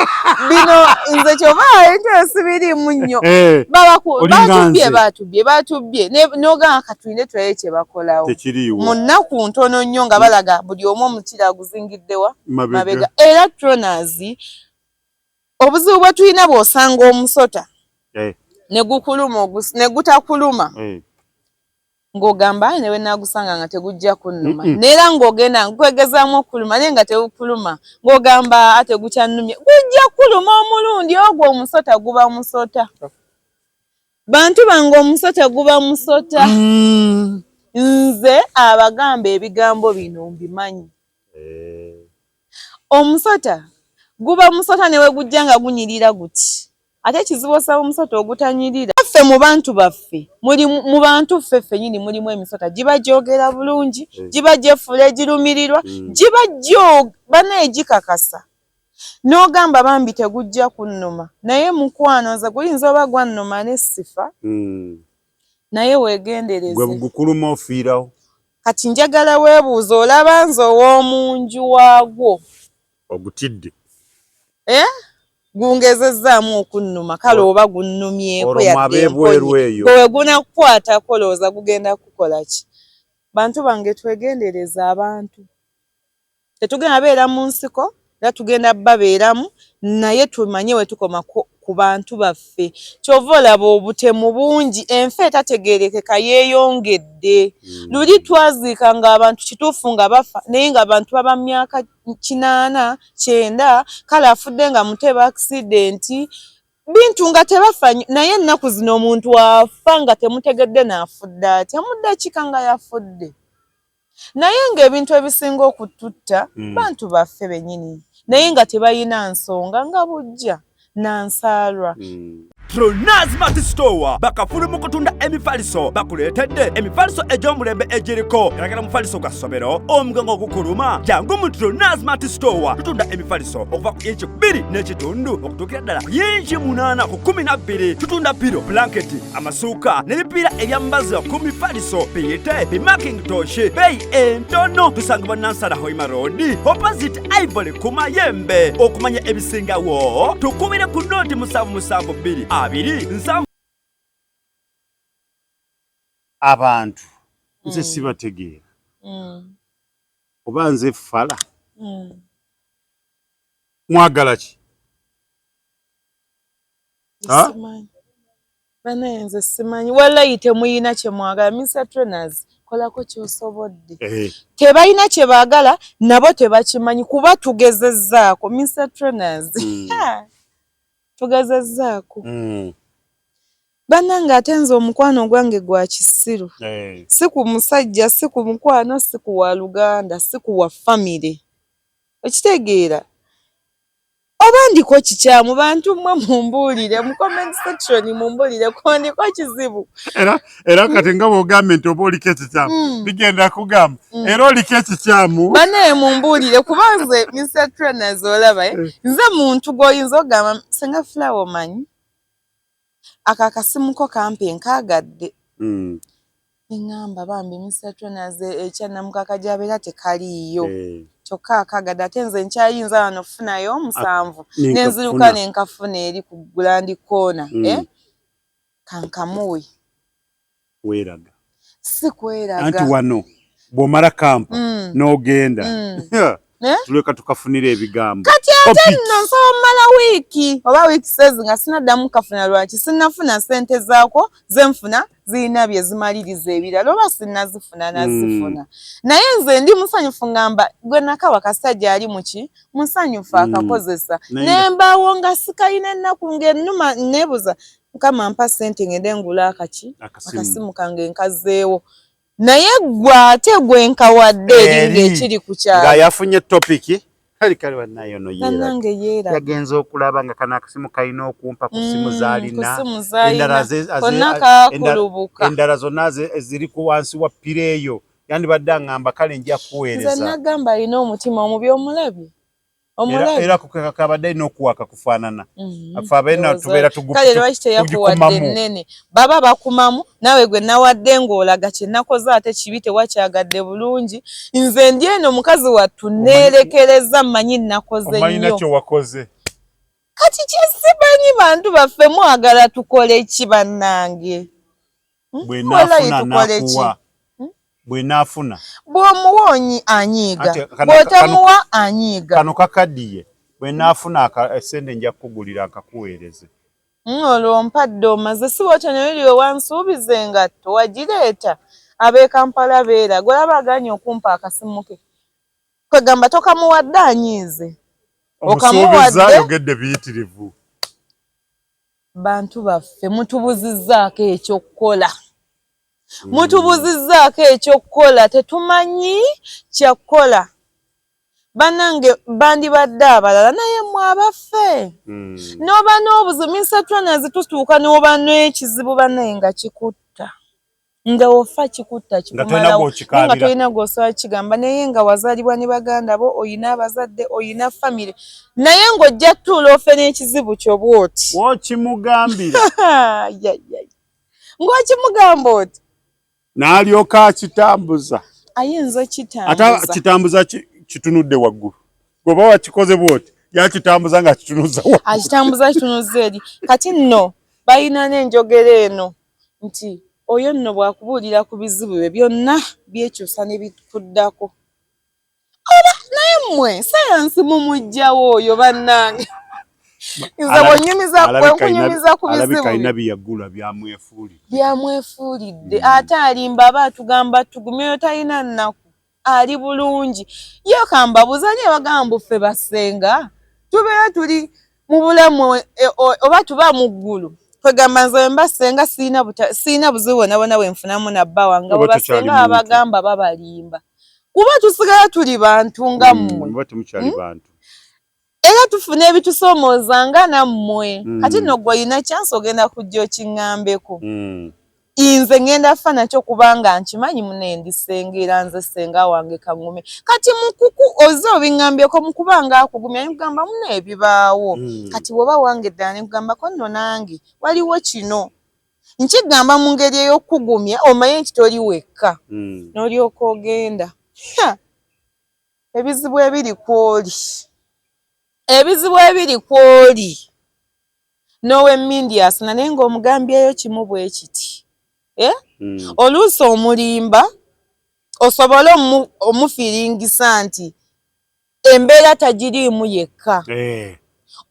bino nze kyova ebintu sibiriimu nnyo. Baatubbye baatubbye baatubbye n'ogamba katulinde tulabe kye bakolawo. Mu nnaku ntono nnyo nga balaga buli omu omukira aguzingiddewa mabega. Era Tronas obuzibu bwe tulina bw'osanga omusota ne gukuluma ne gutakuluma ng'ogamba ne bwe naagusanga nga tegujja kunnuma, neera ng'ogenda nkwegezaamu okuluma naye nga tegukuluma, ng'ogamba tegukyannumye, gujja kuluma omulundi ogwo. Omusota guba musota, bantu bange, omusota guba musota. Nze abagamba ebigambo bino mbimanyi. Omusota guba musota ne we gujja nga gunyirira guti, ate ekizibu osaba omusota ogutanyirira. Ffe mu bantu baffe muli mu bantu ffe ffennyini mulimu emisota giba gyogera bulungi, giba gyefuula egirumirirwa, giba gyo banaye gikakasa n'ogamba bambi tegujja kunnuma, naye mukwano nze guyinza oba gwannuma ne sifa, naye weegendereze. Gwe bugukuluma ofiirawo. Kati njagala weebuuza, olaba nze ow'omunju waagwo ogutidde eh? Gungezezzaamu okunnuma, kale oba gunnumyeko yadde mponye, gwe gunakukwatako lowooza gugenda kukola ki? Bantu bange, twegendereze abantu. Tetugenda beera mu nsiko, era tugenda babeeramu, naye tumanye we tukoma ku bantu baffe. Kyova olaba obutemu bungi, enfa etategeerekeka yeeyongedde. Luli twaziikanga abantu kituufu nga bafa, naye nga abantu baba myaka 80, 90, kale afudde nga muteba accident, bintu nga tebafa, naye ennaku zino omuntu afa nga temutegedde n'afudde atya, mu ddakiika nga yafudde. Naye ng'ebintu ebisinga okututta bantu baffe bennyini, naye nga tebalina nsonga nga bujja nansaalwa. Tronaz Mart Store bakafulu mu kutunda emifaliso, bakuleetedde emifaliso egy'omulembe egiriko galagala. Mufaliso gwa ssomero, omugongo gukuluma, jangu mu Tronaz Mart Store. Tutunda emifaliso okuva ku inci 2.5 okutuukira ddala ku yinci 8 ku 12. Tutunda pillow, blanketi, amasuuka n'ebipiira ebyambazibwa ku mifaliso, biyite bimakintosh, beeyi entono. Tusangibwa Nansana Hoima Road, opposite Ivory ku Mayembe. Okumanya ebisingawo tukubire ku 077 2 20 7. Abantu nze sibategeera oba nze fala. Mwagala ki? Simanyi banaye, nze simanyi wallayi, temuyina kye mwagala. Mr Trainers, kolako kyosobodde. Tebalina kye baagala, nabo tebakimanyi, kuba tugezezzaako, Mr Trainers, tugezezzaako. Bannange, ate nze omukwano ogwange gwa kisiru. Si ku musajja, si ku mukwano, si ku wa luganda, si ku wa famire, okitegeera? Oba ndiko kikyamu, bantu mmwe mumbuulire mu comment section, mumbuulire ko ndiko kizibu. Era kati nga bw'ogambye nti oba oliko ekikyamu, bigenda kugamba era oliko ekikyamu. Banaye mumbuulire, kuba nze Mr Trainers olaba, eh? Nze muntu gw'oyinza okugamba senga Flower, omanyi ako akasimu ko kampe nkaagadde. Neŋŋamba bambi Mr Trainers, ekyanamukaka gy'abeera tekaliiyo, kyokka akaagadde, ate nze nkyayinza wano okufunayo 7 nenziruka nenkafuna eri ku Grand Corner, eh? Kankamuwe. Weeraga. Si kweraga. Anti wano bw'omala kampa n'ogenda, Eh? Tuleka tukafunira ebigambo. Kati ate nno nsaba mmala wiiki oba wiiki sezi nga sinaddamu kafuna. Lwaki sinnafuna ssente zaako? Zenfuna zirina bye zimaliriza ebirala, oba sinnazifuna nazifuna. Naye nze ndi musanyufu, ngamba gwe nakawa kasita gyali muki musanyufu, akakozesa. Nembaawo nga sikalina ennaku ng'ennuma, neebuza Mukama mpa ssente ngende ngula akaki, akasimu kange nkazeewo. Naye gwe ate gwe nkawadde eri ng'ekiri ku kyalo. Nga yafunye topiki kale kale bannaye ono yeera yeera yagenze okulaba nga kano akasimu kalina okumpa ku ssimu mm, z'alina endala zonna ziri ku wansi wa ppira eyo yandibadde aŋŋamba kale nja kuweereza. Nze nagamba alina omutima omubi omulabye. Era kabadde alina okuwa akakufaanana mm-hmm. ffe abeena tubeera kale lwaki teyakuwadde ennene baba bakumamu naawe gwe nawadde ng'olaga kye nakoze ate kibi tewakyagadde bulungi nze ndi eno mukazi wattu neerekereza mmanyi nakoze nnyo kyewakoze kati kyesimanyi bantu baffe mwagala tukole ki bannange hmm? Bwenafuna nakuwa hmm? Bwenafuna bw'omuwa onyi anyiiga bw'otamuwa anyiiga kano kakaddiye bwenafuna esente nja kukugulira nkakuweereze hmm, olwo mpadde omaze si bwotyo naye oli wewansuubiza engatto wagireeta ab'e Kampala beera gwolaba aganye okumpa akasimu ke kwegamba tokamuwadde anyiize okamuwadde ayogedde biyitirivu Bantu baffe mutubuzizaako ekyokukola. Mutubuzizaako ekyokukola tetumanyi kyakukola. Banange bandibadde abalala naye mwe abaffe. Mm. Noba n'obuzibu Mister Trainers tutuuka n'oba n'ekizibu banaye nga kikutta. Nga ofa kikutta kikumalawo nga tolina gwosobola kigamba naye nga wazaalibwa ne baganda bo oyina abazadde oyina famire naye ng'ojja tuula ofe n'ekizibu kyo bwoti wokimugambira ng'okimugamba oti n'alyoka akitambuza ayinza okitambuza ate kitambuza kitunudde waggulu gwoba wakikoze bwoti yakitambuza nga kitunuza akitambuza kitunuza eri kati nno balina n'enjogera eno nti oyo nno bw'akubuulira ku bizibu bye byonna byekyusa ne bikuddako. Oba naye mmwe sayansi mumuggyawo oyo bannange. Nze bw'onnyumiza bwe nkunyumiza ku bizibu alabika alina bye yagula byamwefuulidde. Byamwefuulidde ate alimba aba atugamba tugumye oyo talina nnaku. ali bulungi ye kambabuza ani abagamba mbu ffe basenga tubeera tuli mu bulamu e, oba tuba mu ggulu kwegamba nze wemba senga sirina buzibu bwona bwona bwenfunamu na bba wange abo basenga abagamba babalimba kuba tusigala tuli bantu nga mm, mmwe hmm? era tufuna ebitusomooza nga nammwe mm. kati nno gwe olina chance ogenda kujja okiŋŋambeko mm. nze ŋŋenda fa nakyo kubanga nkimanyi mune ndi ssenga era nze ssenga wange kaŋŋume kati mukuku oze obiŋŋambyeko mukuba nga akugumya nekugamba mune ebibaawo mm. kati bwoba wange ddala nekugambako nno nange waliwo kino nkigamba mu ngeri ey'okukugumya omanye nti toli wekka mm. n'olyoka ogenda Ebizibu ebiri kwoli. Ebizibu ebiri kwoli n'owemmindi asana naye ng'omugambyeyo kimu bwe kiti eh? Mm. Oluusi omulimba osobole omufiringisa nti embeera tagiriimu yekka eh.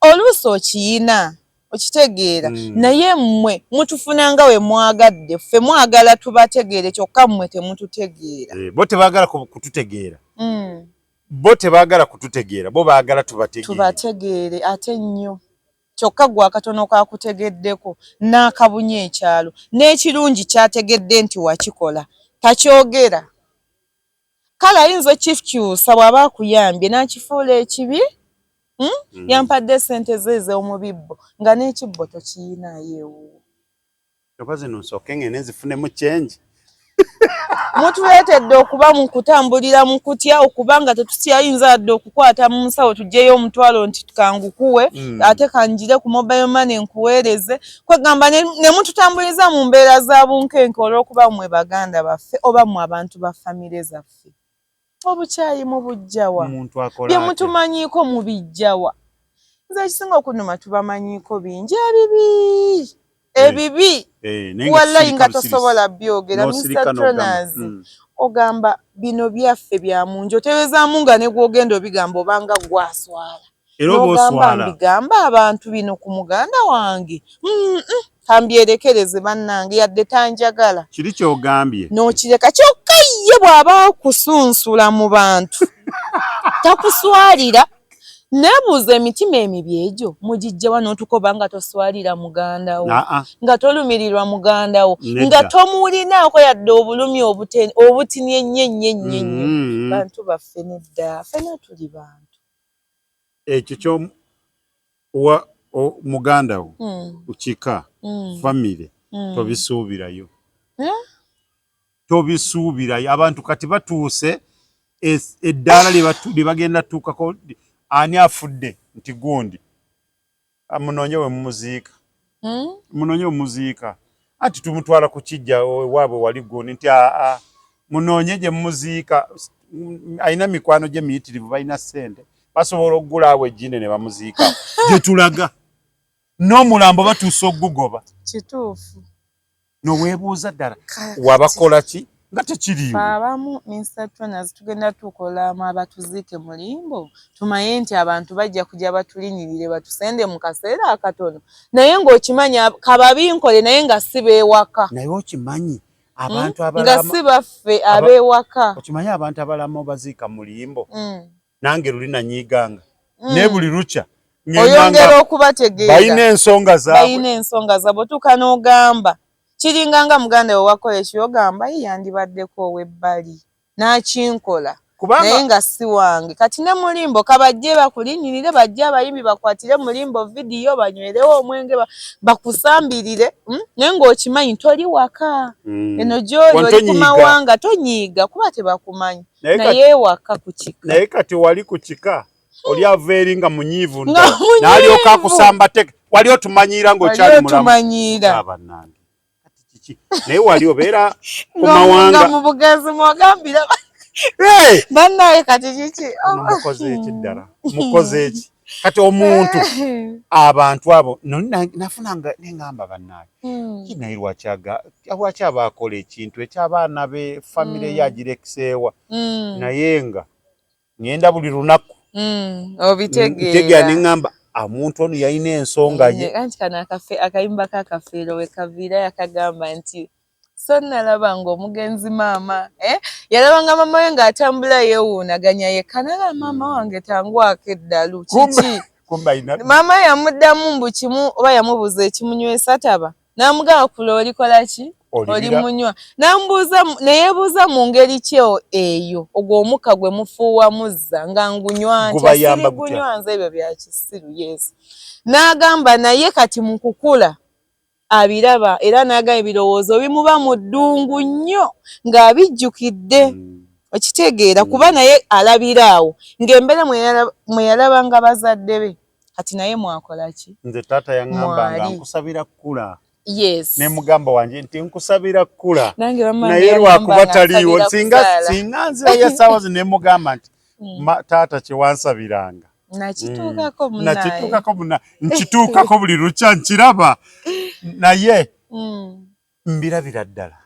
Oluusi okiyina okitegeera mm. Naye mmwe mutufuna nga we mwagadde ffe mwagala tubategeere kyokka mmwe temututegeera eh, bo tebaagala kututegeera mm. Bo tebaagala kututegeera bo baagala tubategeere tubategeere ate nnyo kyokka gwe akatono kakutegeddeko n'akabunya ekyalo n'ekirungi kyategedde nti wakikola takyogera Kale ayinza okikyusa bw'aba akuyambye n'akifuula ekibi hmm? Mm. Yampadde sente ze ez'omubibbo nga n'ekibbo tokiyinaayo ewuwo. Oba zino nsooke ngende nzifunemu change. Mutuleetedde okuba mu kutambulira mu kutya okuba nga tetukyayinza wadde okukwata mu nsawo tuggyeyo omutwalo nti kangukuwe mm. ate kanjire ku mobile money nkuweereze kwegamba ne mututambuliza mu mbeera za bunkenke olw'okuba mmwe baganda baffe oba mmwe abantu ba famire zaffe obukyayi mubujjawa bye mutumanyiiko mubijjawa nze ekisinga okunuma tubamanyiiko bingi ebibi eh, ebibi eh, wallayi nga tosobola byogera Mr Troners mm. ogamba bino byaffe bya munju otebezaamu nga ne gwogenda obigamba obanga gwaswala Era oba N'ogamba oswala. mbigamba abantu bino ku muganda wange mm -mm, kambyerekereze bannange yadde tanjagala Kiri ky'ogambye. n'okireka kyokka ye bw'aba akusunsula mu bantu takuswalira Nebuuza emitima emibi egyo mugijjawa n'otukoba nga toswalira muganda wo, nga tolumirirwa muganda wo, nga tomuwulinaako yadde obulumi obutini ennyo ennyo ennyo ennyo. Bantu baffe nedda, ffena tuli bantu. Ekyo kyo wa muganda wo kika famire tobisuubirayo. Tobisuubirayo. Abantu kati batuuse eddaala lye bagenda tuukako. Ani afudde nti gundi munoonye we mumuziika, munoonye mumuziika, anti tumutwala ku kijja waabwe wali gundi nti aa munoonye gye mumuziika, alina mikwano gye miyitirivu, balina ssente, basobola okugula awo ejjine ne bamuziika gye tulaga n'omulambo batuuse okugugoba. Kituufu. Noweebuuza ddala wabakola ki nga tekiriiwo. Abamu Mr Tonaz tugenda tukolamu abatuziike mu limbo, tumanye nti abantu bajja kujja batulinyirire batusende mu kaseera akatono, naye ng'okimanyi kababinkole naye nga si beewaka. Naye okimanyi abantu abalala nga si baffe ab'ewaka. Okimanyi abantu abalama obaziika mu limbo. Nange luli nanyiiganga naye buli lukya oyongera okubategeera, balina ensonga zaabwe, balina ensonga zaabwe. Otuuka n'ogamba kiringa nga muganda we wakola ekyo, ogamba ye yandibaddeko ow'ebbali n'akinkola naye nga si wange. Kati ne mulimbo kabajje bakulinyirire, bajje abayimbi bakwatire mulimbo vidiyo, banywerewo omwenge, bakusambirire, naye ng'okimanyi toli waka. Eno gy'oli oli ku mawanga, tonyiiga kuba tebakumanyi, naye waka ku kika. Naye kati wali ku kika oli ava eri nga munyiivu n'alyoka akusamba teke, wali otumanyiira ng'okyali mulamu. Otumanyiira. Kiki naye wali obeera ku mawanga mu bugenzi mwogambira bannaye kati kiki mukoze eki ddala, mukoze eki kati omuntu abantu abo nafunanga nengamba bannaye naye lwaki aba akola ekintu eky'abaana be famire ye agirekeseewa, naye nga ngenda buli lunaku obitegeera nengamba omuntu ono yalina ensonga ye. Anti kano akayimba k'akafeero we kaviira yakagamba nti so nalaba ng'omugenzi maama yalabanga maama we ng'atambula yeewuunaganya yekka, nalaba maama wange tangwako eddalu kiki. Maama yamuddamu mbu kimu oba yamubuuza ekimunywesa taba, n'amugamba kula olikola ki oli munywa, n'amubuuza neyeebuuza mu ngeri ki eyo ogwo omukka gwe mufuuwa muzza nga ngunywa ntya, sirigunywa nze ebyo bya kisiru. Yes, n'agamba naye kati mu kukula abiraba era n'agamba ebirowoozo bimuba mu ddungu nnyo ng'abijjukidde. Okitegeera kuba naye alabira awo ng'embeera mwe yalabanga bazadde be kati naye mwakola ki. Nze taata yaŋŋamba nga nkusabira kkula. Yes. Ne mugamba wanje nti nkusabira kkula naye lwakuba taliiwo, singa nzira ya ssaawa zino ne mugamba nti taata kye wansabiranga nakituukako nakituukako muna nkituukako buli lukya nkiraba naye mbirabira ddala.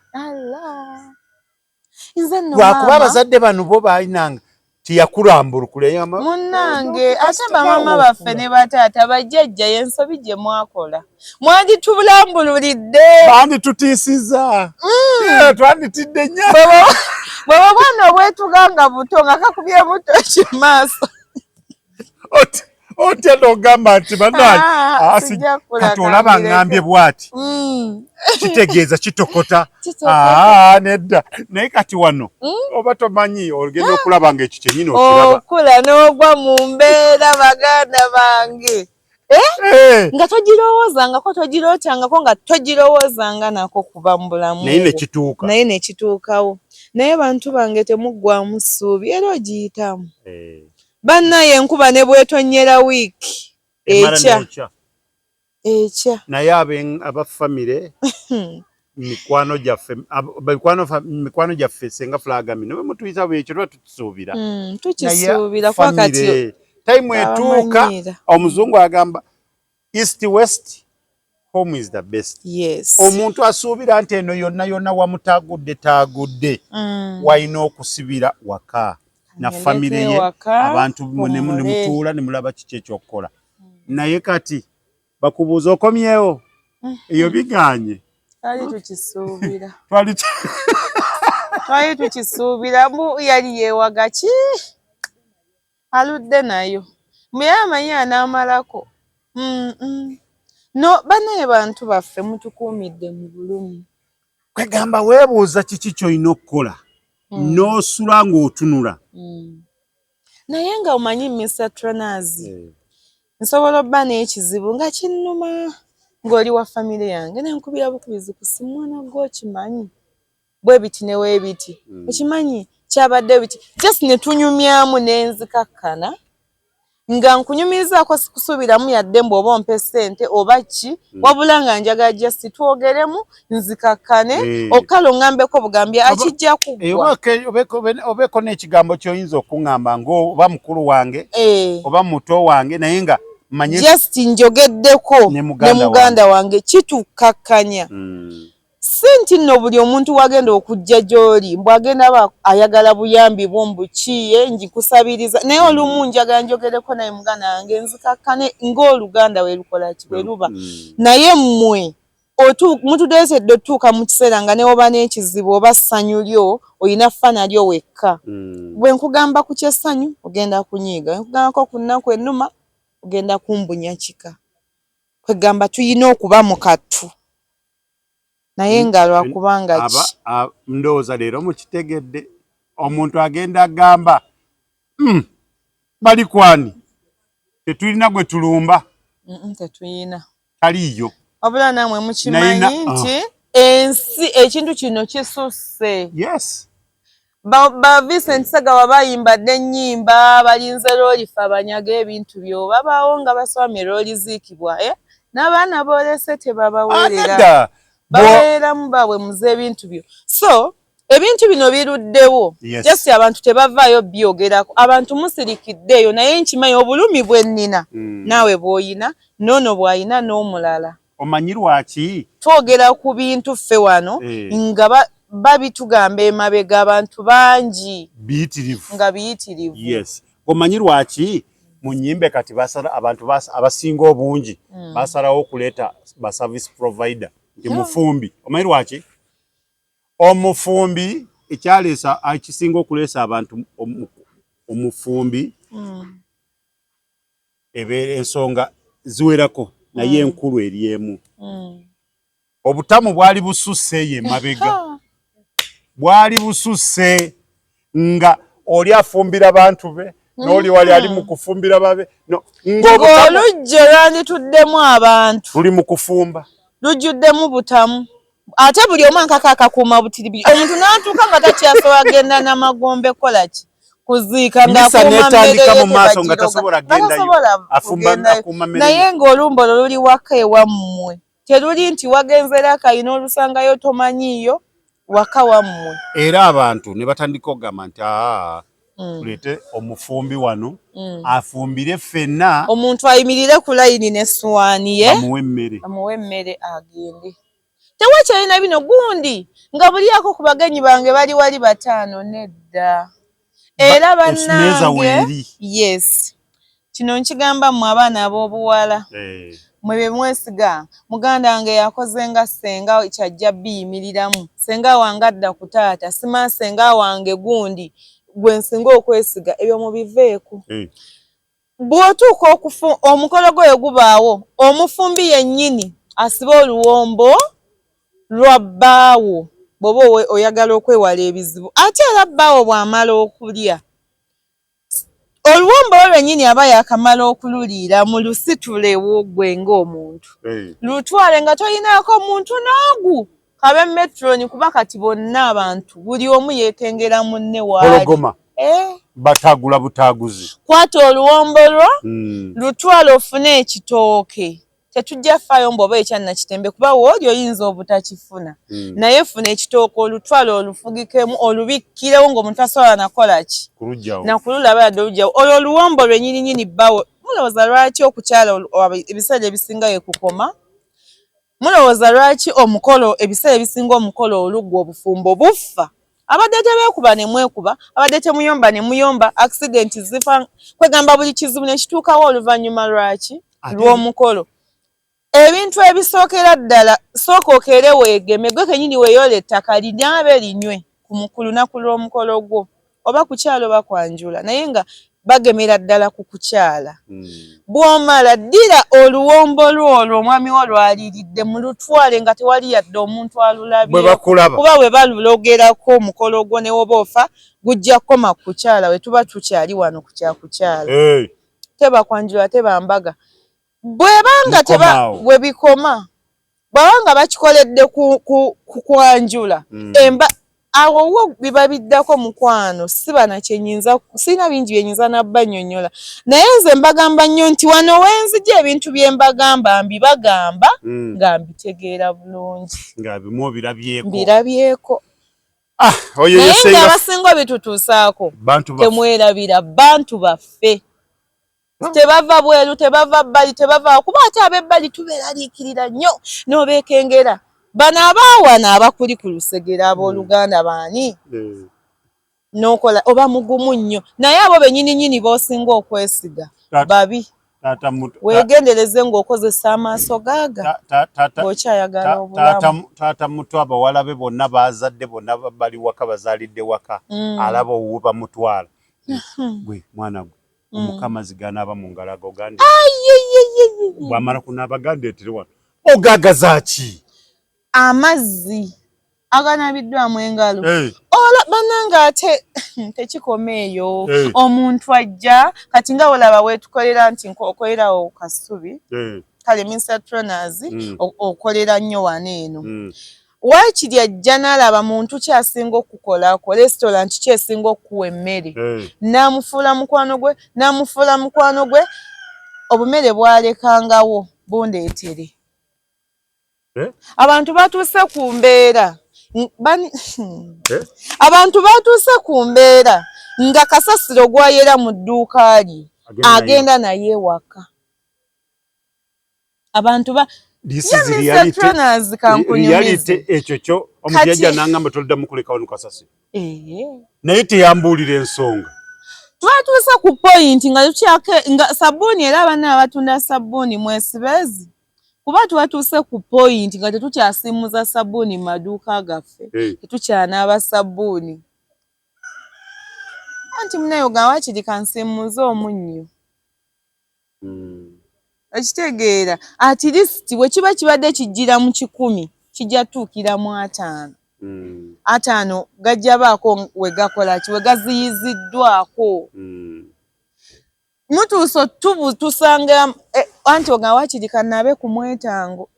Lwakuba abazadde bano bo balinanga tiyakulambulukula. Munnange ate bamaama baffe ne bataata bajjajja y'ensobi gye mwakola mwanditulambululidde, banditutiisiza, twanditidde nnyo. Bwe bwana obwetuga nga buto nga kakubye buto kimaaso otya n'ogamba nti bannange kati olaba ngambye bw'ati kitegeeza kitokota nedda. Naye kati wano oba tomanyi ogenda okulaba nga ekyo kyennyini okiraba okula n'ogwa mu mbeera baganda bange nga togirowoozangako, togirootangako, nga togirowoozanga nako kuba mu bulamu naye nekituuka, naye nekituukawo. Naye bantu bange temuggwamu ssuubi era ogiyitamu. Bannaye enkuba ne bwetonyera wiiki ekya ekya. Naye aba famire mikwano gyaffe, mikwano gyaffe senga Fulagami ne mutuyita bwekyo tuba tukisuubira. Tukisuubira kuba kati time etuuka omuzungu agamba east west home is the best. Yes. Omuntu asuubira nti eno yonna yonna wamutagudde tagudde walina okusibira waka na famire ye, abantu nemutuula nemulaba kiki ekyokukola. Naye kati bakubuuza okomyewo eyo biganye. Twali tukisuubira, twali tukisuubira mbu yali yeewaga ki aludde nayo. Mbu yali amanyi anaamalako. No bannaye bantu baffe mutukuumidde mu bulumi. Kwegamba weebuuza kiki ky'olina okukola n'osula ng'otunula. Naye nga omanyi Mr Tronas, nsobola obba n'ekizibu nga kinnuma ng'oli wa famire yange nenkubira bukubizi ku simu, mwana gwe okimanyi bwe biti ne weebiti, okimanyi kyabadde biti, just ne tunyumyamu nenzikakkana nga nkunyumirizaako, sikusuubiramu yadde mbu oba ompe ssente oba ki, wabula nga njagala just twogeremu nzikakkane. Okukala oŋŋambeko bugambi akijja kuggwa. Obeeko n'ekigambo ky'oyinza okuŋŋamba ng'oba mukulu wange oba muto wange, naye nga manye just njogeddeko ne ne muganda muganda wange, kitukkakkanya. Si nti nno buli omuntu wagenda okujja gy'oli mbw agenda aba ayagala buyambi bwo mbukiye njikusabiriza, naye olumu njagala njogereko naye muganda wange nzikakkane ng'oluganda we lukola ki, bwe luba. Naye mmwe mutudeetedde otuuka mu kiseera nga ne woba n'ekizibu oba ssanyu lyo olina ffa nalyo wekka. Bwe nkugamba ku kyessanyu ogenda kunyiiga, bwe nkugambako ku nnaku ennuma ogenda kumbunya kika. Kwegamba tuyina okuba mu kattu, naye nga lwakubanga ki? Ndowooza leero mukitegedde. Omuntu agenda agamba, bali kwani tetulina gwe tulumba." Tetuyina. Taliiyo. Wabula nammwe mukimanyi nti ensi ekintu kino kisusse. Ba Vincent Ssegawa bayimbadde ennyimba, balinze loolifa banyaga ebintu byo, babaawo nga baswamye looliziikibwa, eh? N'abaana boolese tebabaweerera. Nedda. Baweereramu baabwe muze ebintu byo. So ebintu bino biruddewo. Just abantu tebavaayo byogerako, abantu musirikiddeeyo, naye nkimanyi obulumi bwe nnina naawe bw'oyina, n'ono bw'ayina, n'omulala. Omanyi lwaki? Twogera ku bintu ffe wano nga babitugamba emabega abantu bangi biyitirivu. Nga biyitirivu. Yes, omanyi lwaki mu nnyimbe kati basala abantu abasinga obungi basalawo okuleeta ba service provider nti mufumbi? Omanyi lwaki omufumbi ekyaleesa ekisinga okuleesa abantu omufumbi ebeera ensonga ziwerako, naye enkulu eri emu. Obutamu bwali bususse eyo emabega, bwali bususse nga oli afumbira bantu be n'oli wali ali mu kufumbira babe no, ng'obutamu Ng'oluggyo lwandituddemu abantu luli mu kufumba lujjuddemu butamu, ate buli omu ankaka akakuuma butiribiri, omuntu n'atuuka nga takyasobola genda n'amagombe kukola ki, kuziika. Misa Ng'akuuma n'etandika mmere mu ye maaso nga tebagiroga. tasobola gendayo. Tasobola Afumba kugendayo. akuuma mmere. Naye ng'olumba olwo luli waka ewammwe, teruli nti wagenze Rakai n'olusangayo tomanyiiyo waka wammwe. Era abantu ne batandika okugamba nti, aa, tuleete omufumbi wano afumbire ffenna. Omuntu ayimirire ku layini n'essuwaani ye, bamuwe emmere. Bamuwe emmere agende. Tewakyalina bino gundi nga bulyako ku bagenyi bange bali wali bataano, nedda. Era Esmeeza bannange, weeri. Yes, kino nkigamba mmwe abaana ab'obuwala, mwe be mwesiga muganda wange yakoze nga ssenga kyajja biyimiriramu, ssenga wange adda ku taata, sima ssenga wange gundi gwe nsinga okwesiga, ebyo mubiveeko. Bw'otuuka okufu omukolo gwe gubaawo, omufumbi yennyini asiba oluwombo lwa bbaawo bw'oba oyagala okwewala ebizibu. Ate era bbaawo bw'amala okulya oluwombo olwo lwennyini aba yakamala okululiira mu lusitulewo, gwe ng'omuntu lutwale nga toyinaako muntu n'ogu kabe matron, kuba kati bonna abantu buli omu yeekengera munne waali. Pologoma. Eh. Batagula butaguzi. Kwata oluwombo lwo, lutwale ofune ekitooke. Tetujja faayo mbu oba ekyannakitembe, kuba wooli oyinza obutakifuna, naye funa ekitooke olutwale olufugikemu olubikkirewo ng'omuntu asobola nakola ki, Kulugjawo. Nakululaba yadde olugjawo olwo oluwombo lwennyininyini. Bbawo mulowooza lwaki okukyala ebiseera ebisinga we kukoma? Mulowooza lwaki omukolo ebiseera ebisinga omukolo oluggwa obufumbo bufa? Abadde tebeekuba ne mwekuba, abadde temuyomba ne muyomba, accident zifa, kwegamba buli kizibu ne kituukawo oluvannyuma lwaki? Lw'omukolo. Ebintu ebisookera ddala, sooka okeere weegeme gwe kennyini, weeyoola ettaka linaabe linywe ku lunaku lw'omukolo gwo, oba kukyalo oba kwanjula, naye nga Bagemera ddala ku kukyala. Bw'omala ddira oluwombo lwo olwo omwami wo lw'aliiridde mulutwale nga tewali yadde omuntu alulabye, kuba bwe balulogerako omukolo gwo ne woba ofa gujja kukoma ku kukyala. We tuba tukyali wano ku kya kukyala, teba kwanjula, teba mbaga. Bwebanga teba we bikoma, bwaba nga bakikoledde ku kwanjula emba awo wo biba biddako. Mukwano, siba na kyenyinza, sirina bingi byenyinza nabbannyonnyola, naye nze mbagamba nnyo nti wano wenzija ebintu bye mbagamba mbibagamba nga mbitegeera bulungi. Nga bimu obirabyeko. Mbirabyeko. Ah, oyo naye ye nga abasinga obitutuusaako, bantu baffe. Temwerabira bantu baffe, tebava bweru, tebava bbali, tebava kuba ate ab'ebbali tubeeraliikirira nnyo n'obeekengera. Bano abaawana abakuli ku lusegere, abooluganda baani, n'okola oba mugumu nnyo, naye abo bennyini nnyini b'osinga okwesiga babi. Taata muto Weegendereze ng'okozesa amaaso gaaga taata ng'okyayagala taata obulamu. Taata muto, abawala be bonna bazadde, bonna bali waka, bazaalidde waka. Alaba owuwe bamutwala. Gwe mwana gwe, omukama ziganaaba mu ngalo ago gandi, bwamala kunaaba gandeetere wano. Ogagaza ki? Amazzi aganabiddwamu engalo. Ola bannange, ate tekikoma eyo. Omuntu ajja kati nga olaba wetukolera nti okolerawo Kasubi, kale Mr Tronas, okolera nnyo wano eno. Waakiri ajja n'alaba muntu ki asinga okukolako, restaurant ki esinga okukuwa emmere, n'amufuula mukwano gwe, n'amufuula mukwano gwe. Obumere bwalekangawo bundeetere. Eh? Abantu batuuse ku mbeera Eh? Abantu batuuse ku mbeera nga kasasiro gwayera mu dduuka lye Agenda naye. Agenda naye ewaka. Abantu ba This Yeah, is Mr. reality. Tronas, kankunyumize. Reality ekyo kyo omuntu yajja nangamba toliddamu kulekawo no kasasiro, naye teyambuulira ensonga. Twatuuse ku point nga tukyake nga sabbuuni, era abaana abatunda sabbuuni mwesibeezi, kuba twatuuse ku point nga tetukyasiimuza sabbuuni mu maduuka gaffe. Tetukyanaaba sabbuuni, anti munaye ogamba wakiri kansiimuze omunnyo. Okitegeera? At least bwe kiba kibadde kijjira mu 100, kijja tuukira mu 50. 50 gajja baako we gakola ki, we gaziyiziddwako. Mutuuse otubu tusanga anti ogamba wakiri kanaabe ku mwetango.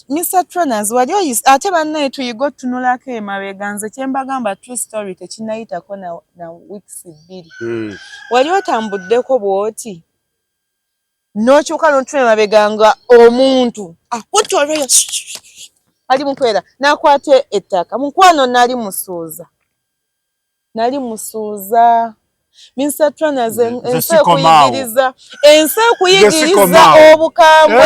Mr Tronas, wali oyise ate bannaye tuyiga otutunulako emabega. Nze kye mbagamba, true story, tekinnayitako na weeks 2. Wali otambuddeko bw'oti n'okyuka n'otunula emabega nga omuntu akutte olweyo ali mukwera n'akwata ettaka? Mukwano, nali musuuza, nali musuuza. Mr Tronas, Nze ensi sikomaawo. ekuyigiriza, ensi ekuyigiriza Sikomaawo. obukambwe.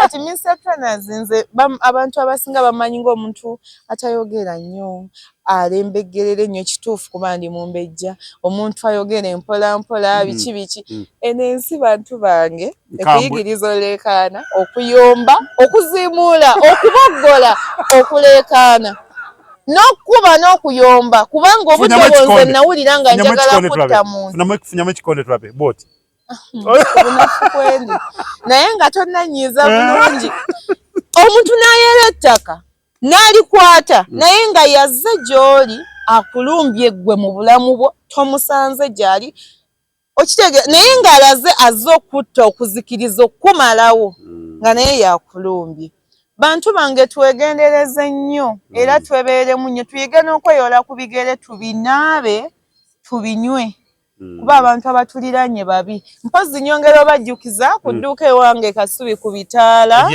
Kati Mr Tronas, nze abantu abasinga bamanyi ng'omuntu atayogera nnyo, alembeggerera ennyo. Kituufu, kuba ndi mumbejja, omuntu ayogera empola mpola, biki biki. Eno ensi, bantu bange, Nkambwe. ekuyigiriza oleekaana, okuyomba, okuzimuula, okuboggola, okuleekaana n'okukuba n'okuyomba, kubanga obudde Funyamu obwo nze ekikonde. nawulira nga Funyamu njagala ekikonde kutta tulabe. muntu. Funyamu ekikonde tulabe bwoti. Obunafu kwendi, naye nga tonnanyiiza bulungi. Omuntu n'ayera ettaka n'alikwata, naye nga yazze gy'oli akulumbye ggwe mu bulamu bwo, tomusanze gy'ali, okitegeera? Naye ng'alaze azze okutta, okuzikiriza, okukumalawo, nga naye yakulumbye. Bantu bange, twegendereze nnyo era twebeeremu nnyo, tuyige n'okweyola ku bigere, tubinaabe, tubinywe, kuba abantu abatuliranye babi. Mpozi nyongera obajjukiza ku dduuka ewange Kasubi ku bitaala.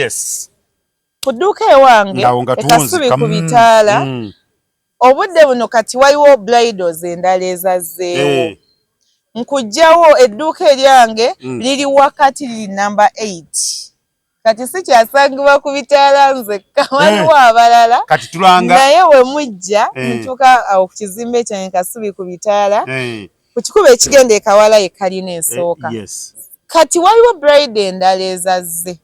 Ku dduuka ewange Ngawo nga e Kasubi tuwunzika. ku bitaala. Obudde buno kati waliwo bridals endala ezazzeewo. Nkugjawo edduuka eryange liri wakati, liri namba 8. Kati sikyasangibwa ku bitaala nzekka, waliwo abalala. Kati tulanga. Naye we mujja, mutuuka awo ku kizimbe kyange Kasubi ku bitaala, ku kikubo ekigenda ekawala, ye kalina esooka. Kati waliwo bride endala ezazze.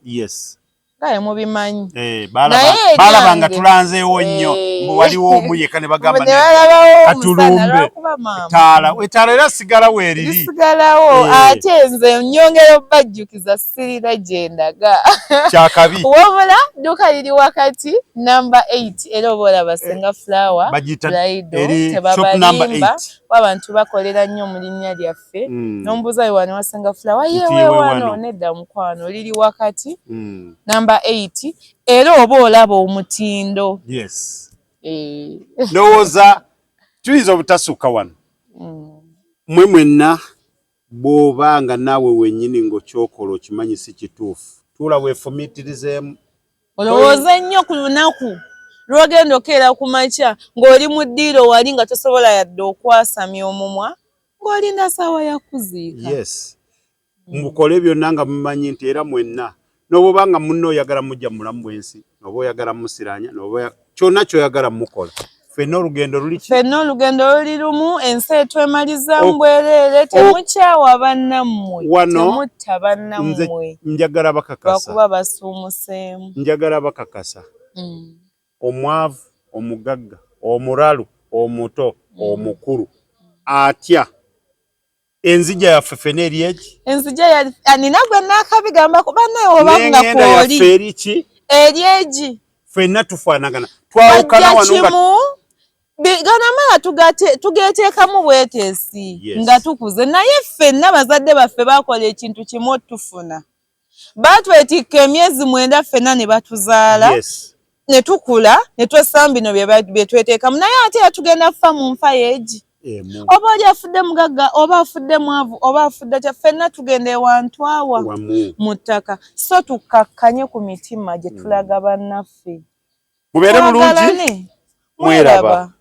Nga mubimanyi. Eh, balaba nga tulanzeewo nnyo eh. mbu waliwo omu yekka ne bagamba katulumbe etaala etaala era sigalawo eriri sigalawo eh. Ate nze nyongera obajjukiza sirina gye ndaga kyakabi wabula dduuka liri wakati namba 8 era oba olaba Senga Flower Bridal tebabalimba abantu bakolera nnyo mu linnya lyaffe n'ombuuza we wano wa Senga Flower yewe wano nedda mukwano liri wakati namba 8 era oba olaba omutindo. Yes. Ndowooza tuyinza obutasukka wano. Mwe mwenna bw'oba nga naawe wennyini ng'okyokola okimanyi si kituufu, tuula weefumiitirizeemu. Olowooza ennyo ku lunaku lw'ogenda okeera ku makya ng'oli mu ddiiro wali nga tosobola yadde okwasamya omumwa ng'olinda ssaawa ya kuziika. Yes. Mukole byonna nga mumanyi nti era mwenna n'obwoba nga munno oyagala mujja mu bulamu bw'ensi, n'oba oyagala musiraanya, n'oba kyonna ky'oyagala mukola. Ffenna olugendo luli ki? Ffenna olugendo luli lumu, ensi etwemaliza mbwereere, temukyawa bannammwe, temutta bannammwe. Njagala bakakasa. Lwakuba basuumuseemu. Njagala bakakasa. Omwavu, omugagga, omulalu, omuto, omukulu, atya. Enzija yaffe ffenna eri eki? Enzija ya nina gwe naakabigambako bannaye oba nga kwoli. Yaffe eri ki? Eri egi. Ffenna tufaanagana. Twawukana wano nga ganamala tugeteekamu bweteesi nga tukuze naye ffenna bazadde baffe baakola ekintu kimu otufuna. Baatwetikka emyezi 9 ffenna ne batuzaala. Ne tukula ne twessa bino bye tweteekamu naye ate yatugenda kufa mu nfa yeegi. Oba oli afudde mugagga oba afudde mwavu oba afudde tya ffenna tugenda ewantu awa mu ttaka so tukkakkanye ku mitima gye tulaga bannaffe. Mubeere bulungi mweraba.